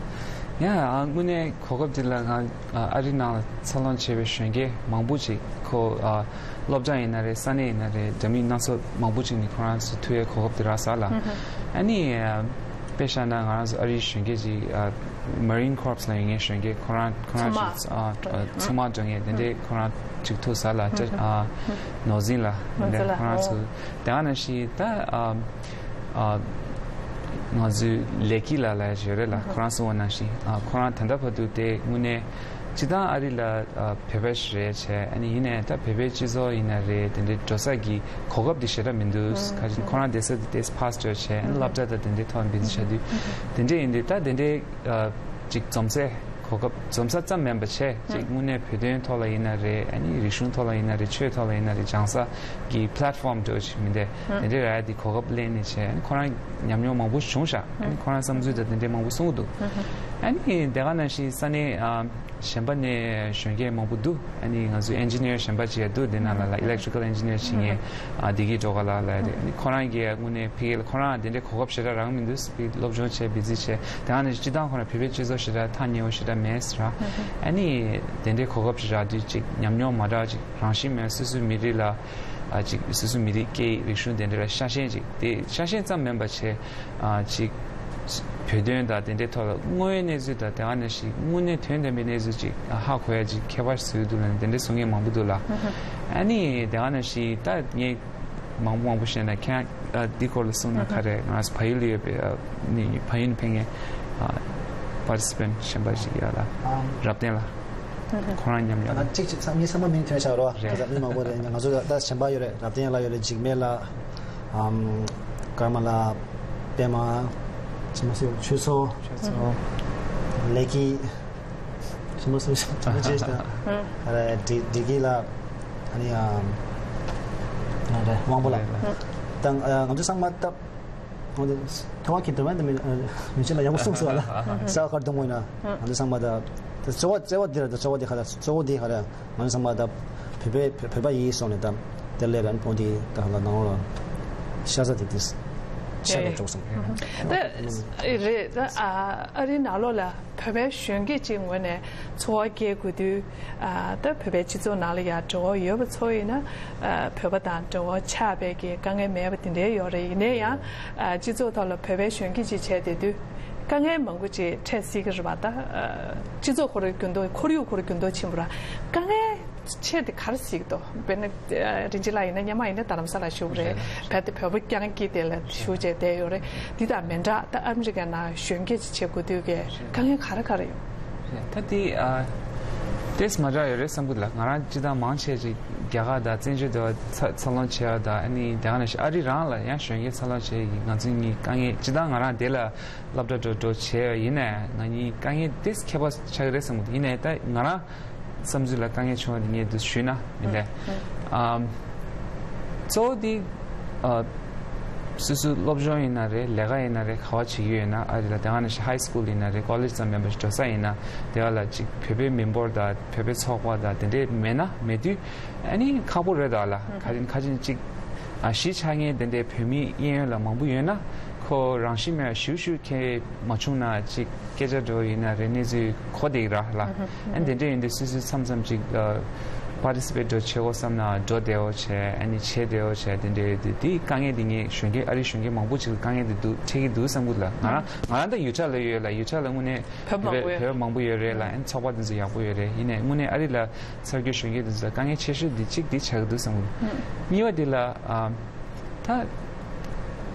ཡ་ཨ་དངོས་གནས་གོ་སྐབས་འདི་ལ་ང་ཨ་རི་ནང་ལ་འཚར་ལོངས་བྱས་པའི་གཞོན་སྐྱེས་མང་པོ་ཅིག་ཁོ་ཨ་སློབ་གྲྭ་ཡིན་ན་རེད། ས་གནས་ཡིན་ན་རེད། འདྲ་མིན་སྣ་ཚོགས་མང་པོ་ཅིག་ནས་ཁོ་རང་ཚོ་ཐུག་ཡའི་གོ་སྐབས་དེ་རག་ས་ལ། ཨ་ནི་ཨ་དཔེ་བཞག་ན་ང་རང་ཚོ་ཨ་རིའི་གཞོན་སྐྱེས་ཅིག་ཨ་Marine Corps་ལ་ཡོད་མཁན་གཞོན་སྐྱེས་ཁོ་རང་ཁོ་རང་ཚོ་ཅིག་མ་ཨ་ཨ་ཚོང་མ་འགྲོ་མཁན་དེ་འདྲས་ཁོ་རང་ཅིག་ཐུག་ས་ལ། ཨ་ནོར་འཛིན་ལ་དེ་འདྲས་ཁོ་རང་ཚོ་དེ་ག་ནང་བཞིན་ད་ཨ་ཨ་ང་ཚོའི་ལེ་ཀི་ལ་ལ་ཡོད་རེད་ལ། ཁོ་རང་གསུངས་པ་ནང་བཞིན་ཨ་ཁོ་རང་ད་ལྟ་བར་དུ་དེ་དངོས་གནས་སྤྱི་བཏང་ཨ་རི་ལ་ཨ་བོད་པ་ཞིག་རེད་བྱས། ཨ་ནི་ཡིན་ནའི་ད་བོད་པའི་སྤྱི་ཚོགས་ཡིན་ན་རེད། དེ་འདྲའི་འགྲོ་ས་གི་གོ་སྐབས་དེ་ཞེ་དྲག་མི་འདུག་ཁ་ཅིག་ཁོ་རང་བསྡད་ས་དེ་ཏེས་ཕ་སི་ཊར་བྱས། ཨ་ནི་སློབ་གྲྭ་དང་དེ་འདྲའི་ཐོག་འབད་འཛུགས་བྱ་དུས་དེ་འདྲའི་ཡིན་དུས་ད་དེ་འདྲའི་ཨ་ཅིག་འཛོམས་སའི་གོ་སྐབས་འཛོམས་ས་ཙམ་མིན་པ་བྱས། ཅིག་དངོས་གནས་བོད་དོན་ཐོག་ལ་ཡིན་ན་རེད། ཨ་ནི་རིག་གཞུང་ཐོག་ལ་ཡིན་ན་རེད། ཆོས་ཐོག་ལ་ཡིན་ན་རེད། སྦྱང་ས་གི་པི་ལེ་ཊི་ཕོམ་འདྲ་བོ་ཅིག་མི་འདུག་དེ་འདྲའི་རག་ཡ་དེ་གོ་སྐབས་ལེན་ནས་བྱས། ཨ་ནི་ཁོ་རང་ཉམས་མྱོང་མང་པོ་བྱུང་ཤག་ཨ་ནི་ཁོ་རང་བསམ་ཚུལ་དང་དེ་འདྲའི་མང་པོ་གསུང་གི་འདུག་ཨ་ནི་དེ་ག་ནང་བཞིན་ས་གནས་ཨ་གཞན་པ་ནས་གཞོན་སྐྱེས་མང་པོ་འདུག་ཨ་ནི་ང་ཚོའི་ཨེན་ཇི་ནི་ཡར་གཞན་པ་ཅིག་ཡང་འདུག་དེ་ནང་ལ་ལ་ཨི་ལེག་ཊི་རི་ཀལ་ཨེན་ཇི་ནི་ཡར་བྱེད་མཁན་ཨ་བདེ་སྐྱིད་སྒྲོལ་དཀར་ལགས་ལབ་ཡ་རེད། ཨ་ནི་ཁོ་རང་གིས་དངོས་གནས་ཕ་གི་ལ་ཁོ་རང་དེ་འདྲའི་གོ་སྐབས་ཞེ་དྲག་རག་མི་འདུག་སློབ་སྦྱོང་བྱས་འབད་རྩིས་བྱས། དེ་ག་ནང་བཞིན་སྤྱི་བཏང་ཁོ་རང་བོད་པའི་སྤྱི་ཚོགས་ཞེ་དྲག་ཐག་ཉེ་བོ་ཞེ་དྲག་མེད་ཟེར་ར། ཨ་ནི་དེ་འདྲའི་གོ་སྐབས་ཞིག་རག་དུས་ཅིག་ཉམས་མྱོང་མ་འདྲ་བ་ཅིག་རང་བཞིན་མེད། སོ་སོའི་མི་རིགས་ལ་ཨ་ཅིག་སོ་སོའི་མི་རིགས་སྐད་ཡིག་རིག་གཞུང་དེ་འདྲ་ལ་ཤ་ཞེན་ཅིག་དེ་ཤ་ཞེན་ཙམ་མིན་པ་བྱས། ཨ་ཅིག་བོད་དོན་དང་དེ་འདྲའི་ཐོག་ལ་དངོས་ཡོད་གནས་ཚུལ་དང་དེ་ག་ནང་བཞིན་དངོས་གནས་དོན་ལྡན་པའི་གནས་ཚུལ་ཅིག་ཧ་གོ་ཡ་ཅིག་ཁྱད་པར་བཟོས་འདུག་ལབ་ནས་དེ་འདྲའི་གསུང་མཁན་མང་པོ་འདུག་ལ། ཨ་ནི་དེ་ག་ནང་བཞིན་ད་ངས་མང་པོ་མང་པོ་བཤད་ན་ཁྱེད་རང་འདི་སྐོར་ལ་གསུང་ན་ག་རེ། ང་ཚོ་བལ་ཡུལ་ལ་ཡོད་པའི་ཨ་ནི་བལ་ཡུལ་ནས་ཕེབས་མཁན་ཨ་པར་ཊི་སི་པེན་ཊི་གཞན་པ་ཞིག་ཡོད་ལ། རབ་བརྟན་ལགས། ཁོ་རང་མཉམ་ཡོད་ལ། གཅིག་གཅིག་ཚང་མི་ཚང་མ་མིང་ཐོན་བཞག་རོགས། རེད། ཁ་ཚ་མི་མང་པོ་རེད། ང་ཚོ་ད་གཞན་པ་ཡོད་རེད། རབ་བརྟན་ལགས་ཡོད་རེད། འཇིགས་མེད་ལགས། ཨམ། ཀརྨ་ལགས། པད་མ། ཅི་མ་ཟེར། ཆོས་མཚོ། ཆོས་མཚོ། ལེགས་སྐྱིད། ཅི་མ་ཟེར། ཅི་མ་བྱེད་ཤག་ཨ་རེ་བདེ་བདེ་སྐྱིད་ལགས། ཨ་ནི་ཨམ། ཨ་རེ་དབང་པོ་ལགས། རེད་ལགས། ད་ང་ཚོ་ཚང་མ་ད། འོན་ཏེ་ཐོག་ཁ་གི་དུ་མ་དུ་མི་མི་ཆེན་ལ་ཡག་པོ་གསུངས་སོང་ལ། ས་ཁར་གཏོང་དགོས་ན་ང་ཚོ་ཚང་མ་ད་གཙོ་བོ་གཙོ་བོ་འདི་ར། གཙོ་བོ་འདི་ག་ར། གཙོ་བོ་འདི་ག་ར་ང་ཚོ་ཚང་མ་ད་བོད་པའི་བོད་པ་ཡིན་སོང་ནས་ད་དེ་ལས་རན་ཕོ་འདི་ད་ལ་ནང་ལ་ཤ་ཚ་དེ་དེ་ཤ་ལ་འཇོག་སོང་། ད་རེད། ད་ཨ་རི་ནང་ལོགས་ལ་བོད་པའི་གཞོན་སྐྱེས་ཀྱི་ངོས་ནས་འཚོ་བ་སྐྱེལ་དགོས་དུས། ཨ་ད་བོད་པའི་སྤྱི་ཚོགས་ནང་ལ་ཡང་འབྲེལ་བ་ཡོད་པ་ཚོ་ཡིན་ན། ཨ་བོད་པ་དང་འབྲེལ་བ་ཆགས་པའི་གི་དཀའ་ངལ་མེད་པ་དེ་འདྲའི་ཡོད་རེད། ཡིན་ན་ཡང་ཨ་སྤྱི་ཚོགས་ཐོག་ལ་བོད་པའི་གཞོན་སྐྱེས་ཅིག་བྱས་བསྡད་དུས་དཀའ་ངལ་མང་པོ་ཅིག་འཕྲད་སྲིད་ཀྱི་རེད་པ། ད་ཨ་སྤྱི་ཚོགས་ཁོ་རང་འགྱུར་ལྡོག་ཁོར་ཡུག་ཁོ་རང་འགྱུར་ལྡོག་ཕྱིན་པ་ར། དཀའ་ངལ་ཆེ་དེ་ག་རེ་སྲིད་ཀྱི་འདུག་དཔེར་ན་ཨ་རིན་ཆེན་ལགས་ཡིན་ན་སྔོན་མ་ཡིན་ན་རྡ་རམ་ས་ལ་བཞུགས་རེད། རེད། བལ་དེ་བོད་པ་རྐྱང་གི་དེ་ལ་བཞུགས་བྱས་བསྡད་ཡོད་རེད། འདི་དང་མི་འདྲ། ད་ཨ་མི་རི་ཀའི་ནང་གཞོན་སྐྱེས་ཅིག་བྱེད་དགོས་དུས་ཀྱི་དཀའ་ངལ་ག་རེ་ག་རེ་ཡོད། ད་དེ་ཨ་ཏེས་མ་འདྲ་ཡོད་རེད་བསམ་གི་འདུག་ལ། ང་རང་སྤྱི་བཏང་མང་ཆེ་ཅིག་རྒྱ་གར་དང་བཙན་བྱོལ་དུ་འཚར་འཚར་ལོངས་བྱས་པ་དང་། ཨ་ནི་དེ་ག་ནང་བཞིན་ཨ་རི་རང་ལ་ཡང་གཞོན་སྐྱེས་འཚར་ལོངས་བྱས་ཡིན། ང་ཚོ་གཉིས་དཀའ་ངལ་སྤྱི་བཏང་ང་རང་དེ་ལ་སློབ་གྲྭ་འགྲོ་འགྲོ་བྱས་པ་ཡིན་ནའི་ང་གཉིས་དཀའ་ངལ་ཏེས་ཁྱད་པར་ཆགས་ཀྱི་རེད་བསམ་གི་འདུག་ཡིན་ནའི་ད་ང་རང་བསམ་ཚུལ་ལ་དཀའ་ངལ་བྱུང་བ་དེ་ངས་འདུག་ཞུས་ན་མི་འདྲ། ཨམ། གཙོ་བོ་དེ་ཨ་སོ་སོའི་སློབ་སྦྱོང་ཡིན་ན་རེད། ལས་ཀ་ཡིན་ན་རེད། ག་བ་བྱེད་ཀྱི་ཡོད་ན་ཨ་རི་ལ། དེ་ག་ནང་བཞིན་ཧའི་སི་ཀུལ་ཡིན་ན་རེད། ཀོ་ལེཇ་ཙམ་མིན་པ་ཞིག་འགྲོ་ས་ཡིན་ན་དེ་ག་ལ་ཅིག་བོད་པའི་མི་འབོར་དང་བོད་པའི་ཚོགས་པ་དང་དེ་འདྲས་མེད་ན་མེད་དུས་ཨ་ནི་ཁག་པོ་རེད་ད་ལ། ཁ་ཅིག་ཁ་ཅིག་ཅིག་ཨ་གཞིས་ཆགས་མཁན་དེ་འདྲའི་བོད་མི་གཡས་གཡོན་ལ་མང་པོ་ཡོད་ན་ཁོ་རང་བཞིན་མེད་ཞུ་ཞུ་ཁེ་མ་བྱུང་ན་ཅིག་སྐད་ཆ་འགྲོ་ཡིན་ན་རེ་གནས་ཚུལ་གོ་བསྡད་ཀྱི་ར་ལ། ཨ་དེ་འདྲ་ཡིན་དུས་སོ་སོས་མཚམས་མཚམས་ཅིག་པར་ཊི་སི་པེ་ཊི་འགྲོ་བྱེད་དགོས་བསམ་ན་འགྲོ་བདེ་བོ་བྱས། ཨ་ནི་བྱེད་བདེ་བོ་བྱས། དེ་འདྲ་ཡོད་དུས་དེའི་དཀའ་ངལ་དེ་ངས་གཞོན་སྐྱེས་ཨ་རིའི་གཞོན་སྐྱེས་མང་པོ་ཅིག་ལ་དཀའ་ངལ་དེ་འདུག་འཕྲད་ཀྱི་འདུག་བསམ་གི་འདུག་ལ། ང་རང་ང་རང་ད་ཡུ་ཊ་ལ་ཡོད་ལ། ཡུ་ཊ་ལ་དངོས་གནས་བོད་པ་མང་པོ་ཡོད་རེད། བོད་པ་མང་པོ་ཡོད་རེད་ལ། ཨ་ནི་ཚོགས་པ་དེ་ཚོ་ཡག་པོ་ཡོད་རེད། ཡིན་ནའི་དངོས་གནས་ཨ་རི་ལ་འཚར་རྒྱུའི་གཞོན་སྐྱེས་དེ་ཚོ་དཀའ་ངལ་ཆེ་ཤོས་དེ་གཅིག་དེ་ཆགས་ཀྱི་འདུག་བསམ་གི་འདུག་གཉིས་པ་དེ་ལ་ཨ། ད་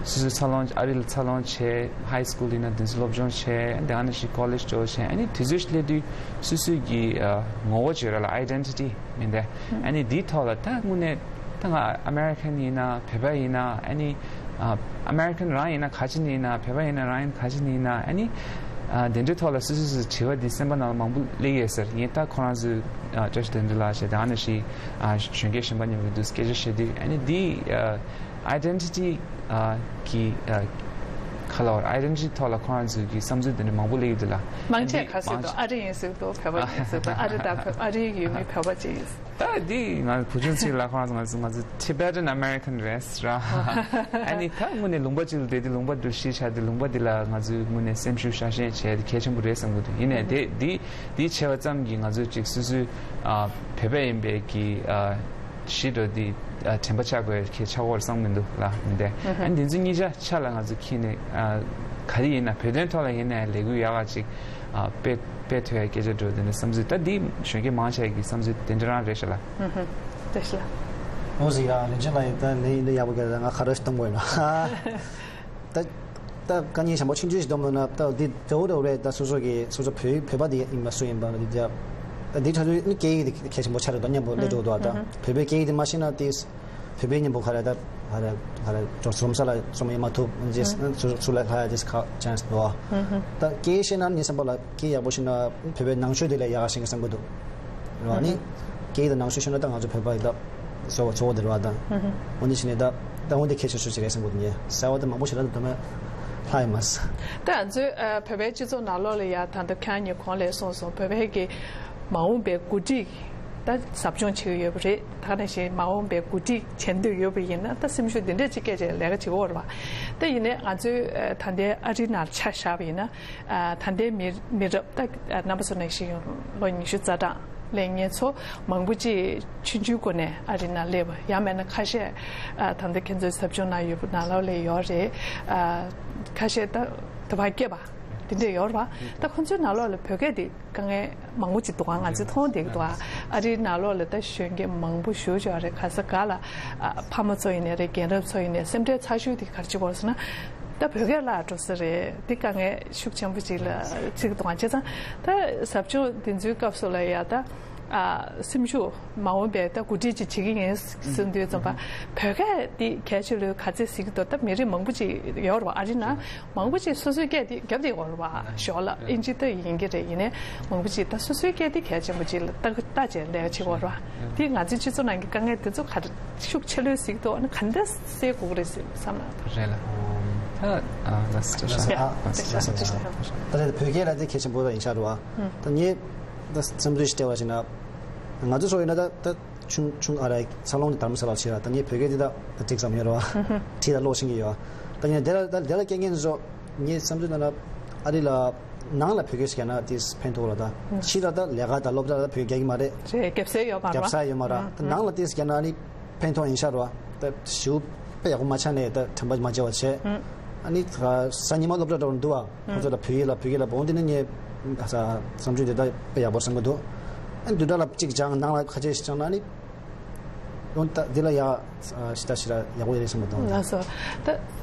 སོ་སོའི་འཚར་ལོངས་ཨ་རི་ལ་འཚར་ལོངས་བྱས། ཧའི་སི་ཀུལ་ཡིན་ན་དེ་ཚོ་སློབ་སྦྱོང་བྱས། དེ་ག་ནང་བཞིན་ཀོ་ལེཇ་འགྲོ་བྱས། ཨ་ནི་དུས་ཚོད་ཞིག་སླེབས་དུས་སོ་སོའི་གི་ཨ་ངོ་བོ་བརྗོད་ར་ལ་ཨའི་ཌེན་ཊི་ཊི་མིན་ཏེ། ཨ་ནི་འདིའི་ཐོག་ལ་ད་དངོས་གནས་ད་ང་ཨ་མེ་རི་ཀན་ཡིན་ན་བོད་པ་ཡིན་ན། ཨ་ནི་ཨ་ཨ་མེ་རི་ཀན་རང་ཡིན་ན་ག་ཅི་ནས་ཡིན་ན། བོད་པ་ཡིན་ན་རང་ཡིན་ག་ཅི་ནས་ཡིན་ན། ཨ་ནི་ཨ་དེ་འདྲའི་ཐོག་ལ་སོ་སོ་སོ་དྲི་བ་འདི་སེམས་པ་ནང་ལ་མང་པོ་སླེབས་ཡོད་ཟེར། ངས་ད་ཁོ་རང་ཚོའི་ཨ་བཀྲ་ཤིས་དོན་འདུན་ལགས་བྱས། དེ་ག་ནང་བཞིན་ཨ་གཞོན་སྐྱེས་གཞན་པ་མཉམ་དུ་འདུག་སྐད་ཆ་བཤད་དུས། ཨ་ནི་འདི་ཨ་ཨའི་ཌེན་ཊི་ཊི་ཨ་གི་ཨ་ ཁ་ལོ་ཨའི་ཌེན་ཊི་ཊི་ཐོག་ལ་ཁོ་རང་ཚོའི་གི་བསམ་ཚུལ་དེ་འདྲ་མང་པོ་སླེབས་ཡོད་འདུག་ལ། མང་ཆེ་ག་ཟེར་འདུག་ཨ་རི་ཡིན་ཟེར་འདུག་བོད་པ་ཡིན་ཟེར་འདུག་ཨ་རི་དང་བོད་ཨ་རི་ཡོད་མི་བོད་པ་ཅིག་ཡིན། ད་འདི་ང་བུ་ཆུང་ཚེ་རིང་ལགས་ཁོ་རང་ཚོ་ང་ཚོ་ང་ཚོ་Tibetan American རེད་ར། ཨ་ནི་ད་དངོས་གནས་ལུང་པ་གཅིག་ལ་བསྡད་དེ་ལུང་པ་འདིར་གཞིས་ཆགས་ཏེ་ལུང་པ་འདི་ལ་ང་ཚོའི་དངོས་གནས་སེམས་ཤུགས་ཤ་ཞེན་བྱས་ཏེ་གལ་ཆེན་པོ་རེད་བསམ་གྱི་འདུག་ཡིན་ནའི་དེ་འདི་འདི་བྱས་པ་ཙམ་གྱིས་ང་ཚོས་ཅིག་སོ་སོའི་ཨ་བོད་པ་ཡིན་པའི་གི་ཨ་གཞིས་འགྲོ་འདི་ཨ་དྲན་པ་ཆགས་དགོས་ཁྱད་ཆགས་འོར་བསམ་མི་འདུག་ལ་མི་འདས། ཨ་ནི་འདི་ཚོ་གཉིས་ཆ་ཆ་ལ་ང་ཚོ་ཁྱེད་ནས་ཨ་ག་རེ་ཡིན་ན་བོད་དོན་ཐོག་ལ་ཡིན་ནའི་ལས་འགུལ་ཡག་ག་ཅིག་ཨ་དཔེ་དཔེ་ཐོས་ཡ་སྐད་ཆ་འགྲོ་དེ་འདྲ་བསམ་ཚུལ་ད་འདི་གཞོན་སྐྱེས་མང་ཆེ་གི་བསམ་ཚུལ་དེ་འདྲ་རང་རེད་ཤག་ལ། ཧུམ་ཧུམ། བཀྲ་ཤིས་ལགས། འོ་ཟེར་ཡ་རིན་ཆེན་ལགས་ཡིན་ད་ལན་ཡིན་ད་ཡག་པོ་གལ་ད་ང་ཁ་རོ་ཞིག་གཏོང་དགོས་ཡིན་ན། ད་ད་དཀའ་ངལ་ཞན་པོ་ཆུང་ཆུང་ཞིག་གཏོང་མི་ན་ད་འདི་དེའུ་རེ་རེ་ད་སོ་སོ་གི་སོ་སོ་བོད་བོད་པ་འདི་ཡིན་པ་སུ་ཡིན་པ་འདི་ད་འདི་ཁྲ་ཚོའི་སྐད་ཡིག་འདི་གལ་ཆེན་པོ་ཆགས་རེད་ད་མཉམ་པོ་སླེབས་འགྲོ་འདུག་ད་བོད་པའི་སྐད་ཡིག་འདི་མ་ཤེས་ན་དེ། བོད་པའི་མཉམ་པོ་ག་རེ་ད་ག་རེ་ག་རེ་ཇོ་རྩོམ་ས་ལ་རྩོམ་ཡས་མ་ཐུབ་ཅེས་སུ་སུ་ལ་ལྷ་ཡ་ཅེས་ཁ་ཅན་སི་འདུག་ད་སྐད་ཤེས་ན་ངའི་བསམ་པ་ལ་སྐད་ཡག་པོ་ཤེས་ན་བོད་པའི་ནང་ཆོས་དེ་ལས་ཡག་ཤེས་ཀྱི་བསམ་གི་འདུག་རེད་བ། ནི་སྐད་དང་ནང་ཆོས་ཤེས་ན་ད་ང་ཚོ་བོད་པ་ཡི་ད་གཙོ་བོ་གཙོ་བོ་དེ་རེད་བ། ད་འོ་ནི་ཤེས་ནས་ད་ད་འོ་འདི་གལ་ཆེ་ཤོས་ཅིག་རེད་བསམ་གི་འདུག་ངས་གསལ་བ་ད་མང་པོ་ཞིག་ལ་ད་དོ་མེད་ལྷ་ཡི་མ་ས། ད་ང་ཚོའི་ཨ་བོད་པའི་སྤྱི་ཚོགས་ནང་ལོགས་ལ་ཡ་ད་ལྟ་ཁྱེད་རང་གིས་གོང་ལ་གསུངས་སོང་བོད་པའི་གི་མ་འོངས་པའི་འགོ་ཁྲིད་ད་ཟབ་སྦྱོང་བྱེད་ཀྱི་ཡོད་པ་རེད། ད་ག་ནང་བཞིན་མ་འོངས་པའི་འགོ་ཁྲིད་བྱེད་འདོད་ཡོད་པ་ཡིན་ན་ད་སེམས་ཤུགས་འདི་འདྲས་ཅིག་སྐྱེད་བྱས་ལས་ཀ་བྱེད་དགོས་རེད་བ། ད་ཡིན་ནའི་ང་ཚོའི་ད་ལྟའི་ཨ་རིའི་ནང་ཆ་བཞག་པ་ཡིན་ན་ད་ལྟའི་མི་མི་རབས་ད་རྣམ་པ་ཚོ་ནང་བཞིན་ལོ་ཉི་ཤུ་རྩ་གྲངས་སླེབས་མཁན་ཚོ་མང་པོ་ཅིག་ཆུང་ཆུང་སྒོ་ནས་ཨ་རིའི་ནང་སླེབས་པ་ཡང་མིན་ན་ཁ་ཤས་ད་ལྟ་ཁྱེད་ཚོའི་ཟབ་སྦྱོང་ནང་ཡོད་པ་ནང་ལོགས་ལ་ཡོད་རེད། ཁ་ཤས་ད་དུ་བ་སྐྱེས་པ་དེ་འདྲས་ཡོད་རེད་བ། ད་ཁོང་ཚོའི་ནང་ལོགས་ལ་བོད་སྐད་དེ་དཀའ་ངལ་མང་པོ་ཅིག་འདུག་ཨ། ང་ཚོས་མཐོང་བསྡད་ཀྱི་འདུག་ཨ། ཨ་རིའི་ནང་ལོགས་ལ་ད་གཞོན་སྐྱེས་མང་པོ་ཞེ་པོ་ཅིག་ཡོད་རེད། ག་ས་ག་ལ་ཨ་ཕ་མ་ཚོ་ཡིན་ནའི་རེད། རྒན་རབས་ཚོ་ཡིན་ནའི་སེམས་ཁྲལ་ཚ་ཤོས་དེ་ག་རེ་བྱེད་ཀྱི་ཡོད་རེད་ཟེར་ན། ད་བོད་སྐད་བརླག་འགྲོ་ས་རེད། འདི་དཀའ་ངལ་ཤུགས་ཆེན་པོ་ཅིག་ལ་བརྩི་གི་འདུག་ཨ། བྱས་ཙང་ད་ཟབ་སྦྱོང་འདི་ཚོའི་སྐབས་སུ་ལ་ཡ་ད་ཨ་སེམས་ཤུགས་མ་འོངས་པའི་ད་འགོ་ཁྲིད་ཅིག་བྱེད་ཀྱི་ཡིན་ཟེར་དུས་ཙམ་པ་བོད་སྐད་འདི་གལ་ཆེ་ལོས་ག་ཚད་གཟིགས་ཀྱི་འདུག་ད་མི་རིགས་མང་པོ་ཅིག་ཡོད་རེད་བ་ཨ་རི་ནང་། མང་པོ་ཅིག་སོ་སོའི་སྐད་དེ་རྒྱབ་དེ་འོར་བ་ཞོག་ལ་ཨིན་ཇི་ལྟ་ཡིན་གྱི་རེད། ཡིན་ནའི་མང་པོ་ཅིག་ད་སོ་སོའི་སྐད་དེ་གལ་ཆེན་པོ་ཅིག་ལ་ལྟ་ལྟ་བྱས་ལས་བྱེད་འོར་བ་དེ་ང་ཚོའི་སྤྱི་ཚོགས་ནང་གི་དཀའ་ངལ་དེ་ཚོ་ག་རེ་ཤུགས་ཆེ་ལོས་གཟིགས་འདུག་ཨ་ནི་ག་འདྲ་སེལ་དགོས་ཀྱི་རེད་ཟེར་བསམ་ན། རེད་ལ། ད་ཨ་ལ་སི་ལ་སི་ཡ་ལ་སི་ལ་སི་ད་ལྟ་བོད་སྐད་ལ་དེ་གལ་ཆེན་པོ་ཡིན་ཤག་རེད་བ། ད་ངས་ད་བསམ་ཚུལ་ཞིག་སྤྲད་པ་ཞིག་ན་ང་ཚོ་ཚོ་ཡིན་ན་ད་ད། ཆུང་ཆུང་ཨ་ར་འཚར་ལོངས་དེ་དྷ་རམ་ས་ལར་བྱས་ར། ད་ངས་བོད་སྐད་འདི་དག་ད་འགྲིག་ཙམ་ཡོད་ར་བ། བྲིས་དང་ཀློག་ཤེས་ཀྱི་ཡོད། ད་ངས་དེ་ལ་ད་དེ་ལ་སྐད་ངན་བཟོ་ངས་བསམ་ཚུལ་ལྟར་ན་ཨ་རི་ལ་ནང་ལ་བོད་སྐད་ཞིག་ཡང་ན་དེ་ཕན་ཐོགས་ལ་ད་ཕྱི་ལ་ད་ལས་ཀ་དང་སློབ་གྲྭ་ལ་བོད་རྒྱག་གི་མ་རེད། རེད་རྒྱབ་ས་ཡོད་མ་རེད་རྒྱབ་ས་ཡོད་མ་ར། ད་ནང་ལ་དེ་ཞིག་ཡང་ན་ཨ་ནི་ཕན་ཐོགས་ཡིན་ཤག་ར་བ། ད་ཞུ་དཔེ་ཡག་པོ་མ་ཆགས་ནས་ད་དྲན་པ་མ་བརྗེད་པ་བྱས། ཨ་ནི་གཟའ་ཉི་མ་སློབ་གྲྭ་འགྲོ་བར་འདུག་བ། ཁོང་ཚོ་ལ་བོད་ཡིག་ལ་བོད་སྐད་ལ་འོང་དེ་ནི་ངས་བསམ་ཚུལ་དེ་ད་དཔེ་ཡག་པོ་བསམ་གི་འདུག་ཨ་ནི་བདུན་ཕྲག་ལ་གཅིག་སྦྱང་ནང་ལ་ཁ་ཆེ་ཞིག་སྦྱང་ན་ཨ་ནི། འོན་ཏེ་འདི་ལ་ཡ་ཞི་ད་ཞི་ར་ཡག་པོ་ཡོད་རེད་བསམ་གི་འདུག་ལགས་སོ། ད་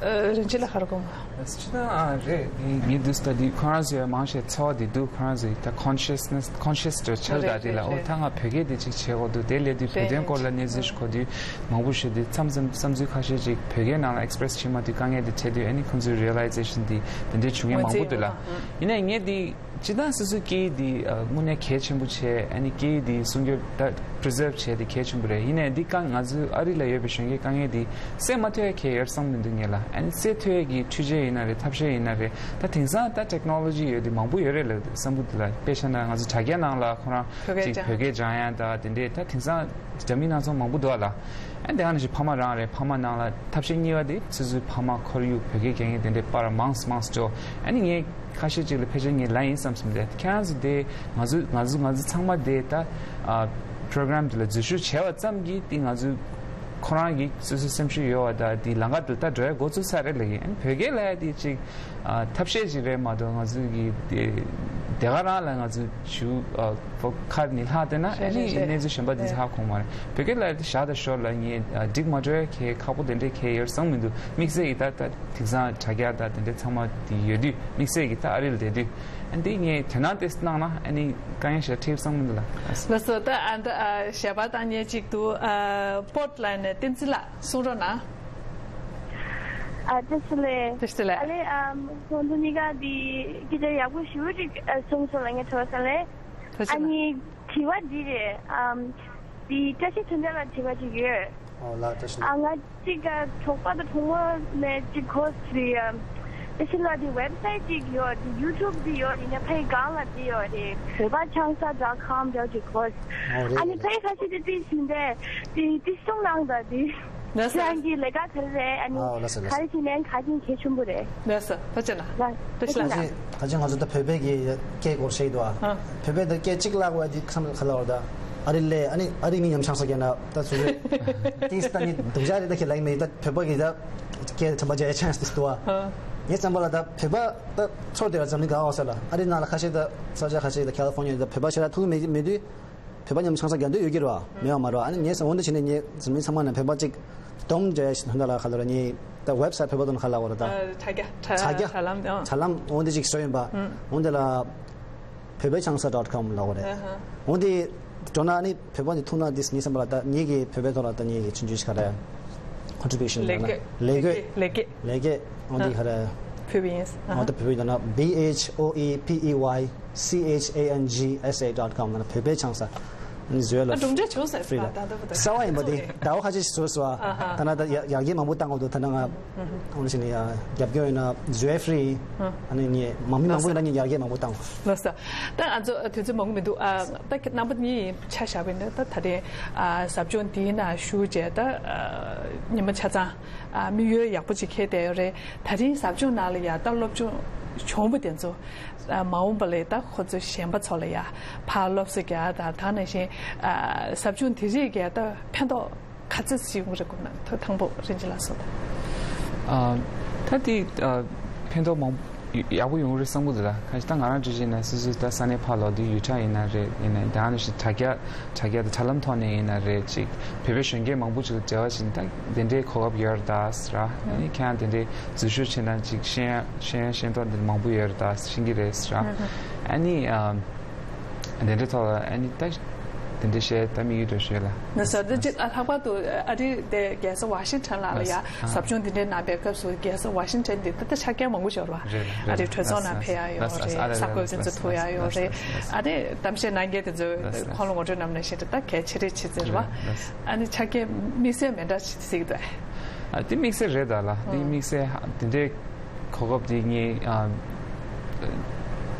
རིན་ཆེན་ལ་ཧར་གོང་། ཅི་ད་ཨ་རེད། ངས་འདུག་ད་འདི་ཁོ་རང་ཚོའི་མང་ཆེ་ཚོ་འདི་འདུག་ཁོ་རང་ཚོའི་ད་consciousness conscious་འདྲ་ཆགས་ད་འདི་ལ་ཨོ་ད་ང་བོད་སྐད་འདི་ཅིག་བྱེད་དགོས་འདུག་དེ་ལས་དུས་བོད་དོན་སྐོར་ལ་གནས་ཚུལ་ཞིག་གོ་དུས་མང་པོ་ཞིག་འདི་མཚམས་མཚམས་བསམ་ཚུལ་ཁ་ཤས་ཅིག་བོད་སྐད་ནང་ལ་express་བྱེད་མ་དུས་དཀའ་ངལ་འདི་འཕྲད་དུས་ཨ་ནི་ཁོང་ཚོའི་realization་འདི་དེ་འདྲའི་བྱུང་མཁན་མང་པོ་འདུག་ལ། ཡིན་ནའི་ངས་འདི། སྤྱིར་བཏང་སོ་སོའི་སྐད་ཡིག་འདི་ཨ་དངོས་གནས་གལ་ཆེན་པོ་བྱས། ཨ་ནི་སྐད་ཡིག་འདི་སྲུང་སྐྱོབ་ད་preserve་བྱས་ཏེ་གལ་ཆེན་པོ་རེད། ཡིན་ནའི་འདི་ག་ང་ཚོའི་ཨ་རི་ལ་ཡོད་པའི་གཞོན་སྐྱེས་དཀའ་ངལ་འདི་སེལ་མ་ཐུབ་ཡ་གལ་ཡོད་བསམ་མི་འདུག་ངས་ལ། ཨ་ནི་སེལ་ཐུབ་ཡ་གི་འཕྲུལ་ཆས་ཡིན་ན་རེད། ཐབས་ཤེས་ཡིན་ན་རེད། ད་དེང་སང་ད་technology་ཡོད་དེ་མང་པོ་ཡོད་རེད་ལ་བསམ་གི་འདུག་ལ། དཔེ་བཞག་ན་ང་ཚོ་དྲ་རྒྱ་ནང་ལ་ཁོ་རང་ཅིག་བོད་སྐད་སྦྱང་ཡ་ད་དེ་འདྲས་ད་དེང་སང་འདྲ་མིན་སྣ་ཚོགས་མང་པོ་འདུག་ལ། ཨ་ནི་དེ་ག་ནང་བཞིན་ཕ་མ་རང་རེད། ཕ་མ་ནང་ལ་ཐབས་ཤེས་གཉིས་པ་དེ་སོ་སོའི་ཕ་མ་ཁོར་ཡུག་བོད་སྐད་སྐྱོན་མཁན་དེ་འདྲས་པར་མང་མང་སྤྲོ། ཨ་ནི་ངས་ཁ་ཤས་ཅིག་ལ་ཕལ་ཆེར་ངས་ལབ་ཡིན་བསམ་སོང་། དེ་ཁྱེད་རང་ཚོ་དེ་ང་ཚོ་ང་ཚོ་ང་ཚོ་ཚང་མ་དེ་ད་ཨ་program་དེ་ལ་འཛུལ་ཞུགས་བྱས་པ་ཙམ་གྱིས་དེ་ང་ཚོ་ཁོ་རང་གི་སོ་སོའི་སེམས་ཤུགས་ཡོད་པ་ད་དེ་ལམ་ཁ་དེ་ད་འགྲོ་ཡ་འགོ་ཚུགས་ས་རེད་ལབ་ཡིན། ཨ་ནི་བོད་སྐད་ལབ་ཡ་དེ་ཅིག་ཨ་ཐབས་ཤེས་ཅིག་རེད་མ་གཏོགས་ང་ཚོ་གི་དེ་དེ་ག་རང་ལ་ང་ཚོ་ཞུ་ཨ་ཁར་ནི་ལྷག་བསྡད་ན་ཨ་ནི་གནས་ཚུལ་གཞན་པ་དེ་ཚོ་ཧ་གོ་མ་རེད། བོད་སྐད་ལབ་ཡ་དེ་བཞག་ད་ཞོར་ལ་ངས་ཨ་འགྲིག་མ་འགྲོ་ཡ་གལ་ཁག་པོ་དེ་འདྲས་གལ་ཡོད་བསམ་མི་འདུག་དམིགས་བསལ་གྱི་ད་ད། དེང་སང་དྲ་རྒྱ་དང་དེ་འདྲའི་ཚང་མ་དེ་ཡོད་དུས་དམིགས་བསལ་གྱི་ད་ཨ་རི་ལ་བསྡད་དུས་ཨ་འདི་ངས་དོ་སྣང་དེ་གནང་ན་ཨ་ནི་དཀའ་ངལ་ཞིག་འཕྲད་བསམ་གྱི་འདུག་ལ། ལགས་སོ། ད་ཨ་ད་ཞལ་པར་བཏང་མཁན་གཅིག་འདུག་ཨ་པོར་ལན་ནས་བསྟན་འཛིན་ལགས་གསུང་རོགས་གནང་། ཨ་བཀྲ་ཤིས་བདེ་ལེགས། བཀྲ་ཤིས་བདེ་ལེགས། ཨ་ལེ་ཨ་ཁོང་ཚོ་གཉིས་ཀ་འདི་སྐད་ཆ་ཡག་པོ་ཞེ་པོ་ཅིག་གསུངས་སོང་ལ། ངས་ཐོས་ས་ལས་ཐུགས་རྗེ་ཆེ། ཨ་ནི་དྲི་བ་འདི་རེད། ཨམ། དེ་བཀྲ་ཤིས་ཚེ་བརྟན་ལ་དྲི་བ་ཅིག་ཡོད། ཨོ་ལགས་བཀྲ་ཤིས། ཨ་ང་གཅིག་ག་གྲོགས་པ་དང་གྲོགས་མོ་ནས་གཅིག་གོ་སི་ཨམ་ ཕྱི་ལ་དེ་ཝེབ་སའིཊ་ཅིག་ཡོད་དེ་ཡུ་ཊུབ་དེ་ཡོད་དེ་ནས་ཕའི་སྒང་ལ་དེ་ཡོད་དེ་བོད་པ་ཆང་ས་ཌོཊ་ཀོམ་འདྲ་ཅིག་གོ། ཨོ་རེད། ཨ་ནི་ཕའི་ཁ་ཤས་དེ་དེ་བཞིན་དེ་དེ་དེ་གསུང་གནང་ད་དེ་ལགས་སོ། ཁྱེད་རང་གི་ལས་ཀ་ག་རེ་རེད། ཨ་ནི་ཨ་ལགས་སོ་ལགས་སོ། ག་རེ་བྱེད་ནའི་ག་ཅིན་གལ་ཆེན་པོ་རེད། ལགས་སོ། ཐུགས་རྗེ་གནང་། ལགས་ཐུགས་རྗེ་གནང་། ད་ཅི་ང་ཚོ་ད་བོད་པའི་གི་སྐད་སྐོར་བཤད་ཡི་འདུག་ཨ། ཨ། བོད་པའི་ད་སྐད་གཅིག་བརླག་པ་དེ་ཁམས་ཁ་ལ་བར་ད་ཨ་རི་ལས་ཨ་ནི་ཨ་རི་མི་ཉམ་ཆང་ས་གས་ན་ད་ཚུར་རེད། ཏིས་ད་ནི་སྡུག་ཅག་རེད་ད་ཁྱེད་ལ་ཡིན་མེད་ད་བོད་པ་གི་ད་སྐད་ཁྲམ་པ་བྱ་ཡ་ཆན་སི་དེ་འདུག་ཨ། ཨ། ངས་བསམ་པ་ལ་ད་བོད་པ་ད་ཚོར་དེ་བ་འཛམ་གླིང་ག་བ་ས་ལ་ཨ་རི་ནང་ལ་ཁ་ཤས་ད་ས་ཆ་ཁ་ཤས་ད་ཁ་ལི་ཧྥོ་ནི་ཡ་ད་བོད་པ་ཞེ་དྲག་ཐུག་མེད་མེད་དུས། བོད་པ་མཉམ་དུ་ཆང་ས་རྒྱག་འདོད་ཡོད་ཀྱི་རེད་བ། མེད་པ་མ་རེད་བ། ཨ་ནི་ངས་འོན་ཏེ་བྱས་ནས་ངས་འཛམ་གླིང་ཚང་མ་ནས་བོད་པ་གཅིག་སྡོམ་བྱས་ཡ་ཞིག་ཧོན་ད་ལ་ཁ་ལོ་ར་ངས་ད་ཝེབ་སའིཊ་བོད་པ་དོན་ཁ་ལ་བ་ར་ད། ཨ། དྲ་རྒྱ་དྲ་དྲ་རྒྱ་དྲ་ལམ། ཨ། དྲ་ལམ་འོན་ཏེ་ཅིག་བཟོས་ཡིན་པ། ཨུ། འོན་ཏེ་ལ་བོད་པའི་ཆང་ས་ཌོཊ་ཀོམ་ལ་བ་རེད། ཨ་ཧ། འོན་ཏེ་འགྲོ་ན་ནི་བོད་པ་ནི་ཐུག་ན་འདི་ངས་བསམ་པ་ལ་ད་ངེད་ཀྱི་བོད་པའི་ཐོག་ལ་ད་ངེད་ཀྱི་ཆུང་ཆུང་ཞིག་ག་རེ། ཁོན་ཊི་བིའུ་ཤན་ལས་ཀ་ལས་ཀ་ལས་ཀ་ལས་ཀ་འོན་ཏེ་ག་རེ། བོད་པ་ཡིན། ཨ། འོན་ཏེ་བོད་པ་ཡིན་ན་B H O E P E Y C H A N G S A dot com ནང་བོད་པའི་ཆང་ས་ནི་བཟོས་ལ། ཨ། གྲུབ་འབྲས་བྱུང་ཟེར་ཕི་རི་ལ། ད་ལྟ་བུ་ད་གསར་བ་ཡིན་པ་དེ་ཟླ་བ་ཁ་ཅིག་བཟོས་སོང་། ཨ་ཧ། ད་ན་ད་ཡར་ཡར་རྒྱས་མང་པོ་བཏང་དགོས་འདུག་ད་ན་ང་འོན་ཞིག་ནས་ཡ་རྒྱབ་སྐྱོར་ཡོད་ན་བཟོས་ཕི་རི། ཨ་ནི་ངས་མང་མི་མང་པོ་ཡིན་ན་ངས་ཡར་རྒྱས་མང་པོ་བཏང་དགོས། ལགས་སོ། ད་ང་ཚོ་དུས་ཚོད་མང་པོ་མི་འདུག་ཨ། ད་རྣམ་པ་གཉིས་ཆ་བཞག་པ་ཡིན་ན་ད་ད་རེས་ཨ་ཟབ་སྦྱོང་འདིའི་ནང་ཞུགས་བྱས་ད་ཨ་ཉི་མ་ཆ་ཚང་ཨ་དམིགས་ཡུལ་ཡག་པོ་ཅིག་འཁྱེར་བསྡད་ཡོད་རེད། ད་རིང་ཟབ་སྦྱོང་ནང་ལ་ཡ་ད་སློབ་སྦྱོང་བྱུང་བ་དེ་ཚོ་ཨ་མ་འོངས་པ་ལ་ད་ཁོ་ཚོ་གཞན་པ་ཚོ་ལ་ཡ་ཕར་སློབ་གསོ་རྒྱག་དང་ད་ནང་བཞིན་ཨ་ཟབ་སྦྱོང་དེ་རིགས་ཀྱི་ད་ཕན་ཐོགས་ག་ཚོད་ཅིག་ཡོང་གི་རེད་དགོངས་ན། ཐོག་དང་པོ་རིན་ཆེན་ལགས་སོ། ཨ། ད་དེ་ཨ་ཕན་ཐོགས་མང་ཡག་པོ་ཡོང་གི་རེད་བསམ་གི་འདུག་ད་གང་ཞིག་ད་ང་རང་འདྲ་བྱས་ན་སོ་སོའི་ད་ས་གནས་ཕར་ལོག་དུས་ཡུལ་གྲྭ་ཡིན་ན་རེད། ཡིན་ན་ད་ནང་བཞིན་དྲ་རྒྱ་དྲ་རྒྱ་དང་དྲ་ལམ་ཐོག་ནས་ཡིན་ན་རེད། ཅིག་བོད་པའི་གཞོན་སྐྱེས་མང་པོ་ཅིག་ལ་འབྲེལ་བ་བྱས་ན་ད་དེ་འདྲའི་གོ་སྐབས་ཡོད་རེད་ད་ཟེར། ཨ་ནི་ཁྱེད་རང་དེ་འདྲའི་འཛུལ་ཞུགས་བྱས་ན་ཅིག་ཤེས་ཡ་ཤེས་ཡ་ཤེས་རྟོགས་འདི་མང་པོ་ཡོད་རེད་ད་ཤེས་ཀྱི་རེད་ཟེར། ཨ་ནི་ཨ། དེ་འདྲའི་ཐོག་ལ་ཨ་ནི་ད་དེ་འདྲའི་བཤད་ད་དམིགས་ཡུལ་འདྲ་བཤད་ལ། ན་ས་འདི་ཅིག་ཨ་ལྷག་པར་དུ་ཨ་རི་དེ་རྒྱལ་ས་ཝ་ཤིང་ཊོན་ལ་ལ་ཡ་ཨ་ཟབ་སྦྱོང་འདི་འདྲའི་གནང་པའི་སྐབས་སུ་རྒྱལ་ས་ཝ་ཤིང་ཊོན་འདི་ད་ལྟ་ཆ་རྐྱེན་མང་པོ་ཞིག་ཡོད་རེད་བ། རེད་རེད། ཨ་རི་གྲོས་ཚོགས་ནང་ཕེབས་ཡ་ཡོད་རེད། ཨ་ས་ཁུལ་དེ་ཚོ་ཐུག་ཡ་ཡོད་རེད། ཨ་རི་གཏམ་བཤད་གནང་མཁན་དེ་ཚོས་ཁོང་ལ་ངོ་སྤྲོད་གནང་ནས་ཤེས་ད་གལ་ཆེ་རེད་ཆེ་ཟེར་བ། ཨ་ནི་ཆ་རྐྱེན་དམིགས་བསལ་མེད་འདྲ་ཞིག་ཟེར་གི་འདུག་ཨ་དེ་དམིགས་བསལ་རེད་ད་ལ་དེ་དམིགས་བསལ་དེ་འདྲའི། གོ་སྐབས་དེ་ངས་ཨ་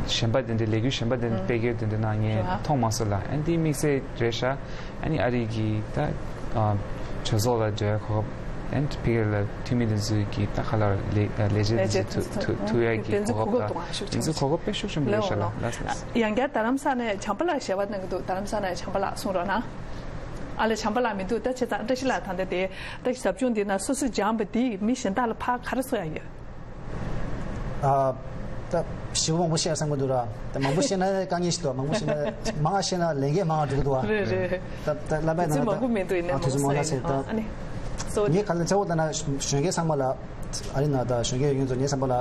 གཞན་པ་དེ་འདྲའི་ལས་འགུལ་གཞན་པ་དེ་འདྲ་སྤེལ་རྒྱུ་དེ་འདྲ་ནང་ངས་མཐོང་མ་སོང་ལ། ཨ་འདི་དམིགས་བསལ་རེད་ཤག་ཨ་ནི་ཨ་རི་གི་ད་ཨ་གྲོས་ཚོགས་ལ་འབྲེལ་བའི་གོ་སྐབས། ཨ་ནི་ཕ་གི་ལ་འཐུས་མི་དེ་ཚོའི་གི་ད་ག་ལ་ལས་ལས་བྱེད་དེ་ཚོ་ཐུག་ཐུག་ཐུག་ཡ་གི་གོ་སྐབས་དང་དེ་ཚོ་གོ་སྐབས་དཔེ་ཤུགས་ཆེན་པོ་རེད་ཤག་ལ། ལགས་ལགས། ཡང་བསྐྱར་རྡ་རམ་ས་ལ་ནས་བྱམས་པ་ལགས་ཞལ་པར་གནང་གི་འདུག་རྡ་རམ་ས་ལ་ནས་བྱམས་པ་ལགས་གསུང་རོགས་གནང་། ཨ་ལས་བྱམས་པ་ལགས་མི་འདུག་ད་བྱས་ཙང་བཀྲ་ཤིས་ལགས་ད་ལྟ་དེ་ད་ཟབ་སྦྱོང་འདི་ན་སོ་སོས་སྦྱངས་པ་འདི་མི་གཞན་དག་ལ་ཕར་ག་རེ་གསུང་ཡ་ཡོད། ཨ། ད་ཞེ་པོ་མང་པོ་བཤད་བསམ་གྱི་འདུག་ར། ད་མང་པོ་བཤད་ན་དཀའ་ངལ་ཞིག་འདུག་མང་པོ་བཤད་ན་མང་བ་བཤད་ན་ལས་འགན་མང་བ་འགྲོ་གི་འདུག་བ། རེད་རེད། ད་ད་བསླབ་པའི་དུས་ཚོད་ནང་ལ་མང་པོ་མི་འདུག་ཡིན་ནའི་ཨ་དུས་ཚོད་མང་ན་ཟེར་ད། ཨ་ནི། ངས་ག་ལ་གཙོ་བོ་ལྟ་ན་གཞོན་སྐྱེས་ཚང་མ་ལ་ཨ་རི་ནང་ད་གཞོན་སྐྱེས་ཡོད་མཁན་ཚོ་ངའི་བསམ་པ་ལ་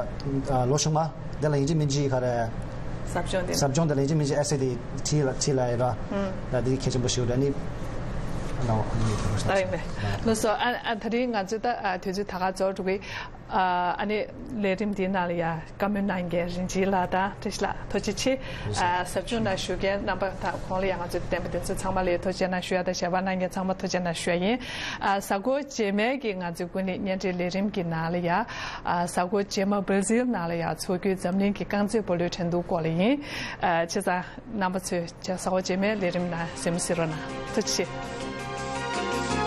ལོ་གཞུག་མ་འདི་ལ་ཡིན་གཅིག་མིན་གཅིག་ག་རེ། ཟབ་སྦྱོང་དེ། ཟབ་སྦྱོང་དེ་ལ་ཡིན་གཅིག་མིན་གཅིག་ཨེ་སེ་དེ་ཁྲིད་ལ་ཁྲིད་ལ་ཡོད་ར། ད་འདི་གལ་ཆེན་པོ་ཞིག་རེད་ནི། ཨ་ནི་ད་ཡིན་པས་ལགས་སོ། ཨ་ཨ་ད་རིང་ང་ཚོས་ད་ཨ་དུས་ཚོད་ད་ག་རྫོགས་འགྲོ་གི། ཨ་ཨ་ནི་ལས་རིམ་འདིའི་ནང་ལ་ཡ་བཀའ་མོལ་གནང་མཁན་རིན་ཆེན་ལགས་དང་བཀྲ་ཤིས་ལགས་ཐུགས་རྗེ་ཆེ། ཨ་ཟབ་སྦྱོང་ནང་ཞུགས་མཁན་རྣམ་པ་དང་ཁོང་ལ་ཡ་ང་ཚོའི་བསྟན་པ་དེ་ཚོ་ཚང་མ་ལ་ཡ་ཐུགས་རྗེ་གནང་ཞུ་ཡ་དང་ཞལ་པར་གནང་མཁན་ཚང་མ་ཐུགས་རྗེ་གནང་ཞུ་ཡ་ཡིན། ཨ་གཟའ་འཁོར་རྗེས་མའི་གི་ང་ཚོའི་ཀུན་གླེང་བརྙན་འཕྲིན་ལས་རིམ་གྱི་ནང་ལ་ཡ་ཨ་གཟའ་འཁོར་རྗེས་མ་སྦར་ཟིལ་ནང་ལ་ཡ་འཚོགས་རྒྱུའི་འཛམ་གླིང་གི་རྐང་རྩེད་སྤོ་ལོའི་འགྲན་བསྡུར་སྐོར་ལ་ཡིན། ཨ་བྱས་ཙང་རྣམ་པ་ཚོས་གཟའ་འཁོར་རྗེས་མའི་ལས་རིམ་ནང་གཟིགས་མོ་གཟིགས་རོགས་གནང་། ཐུགས་རྗེ་ཆེ།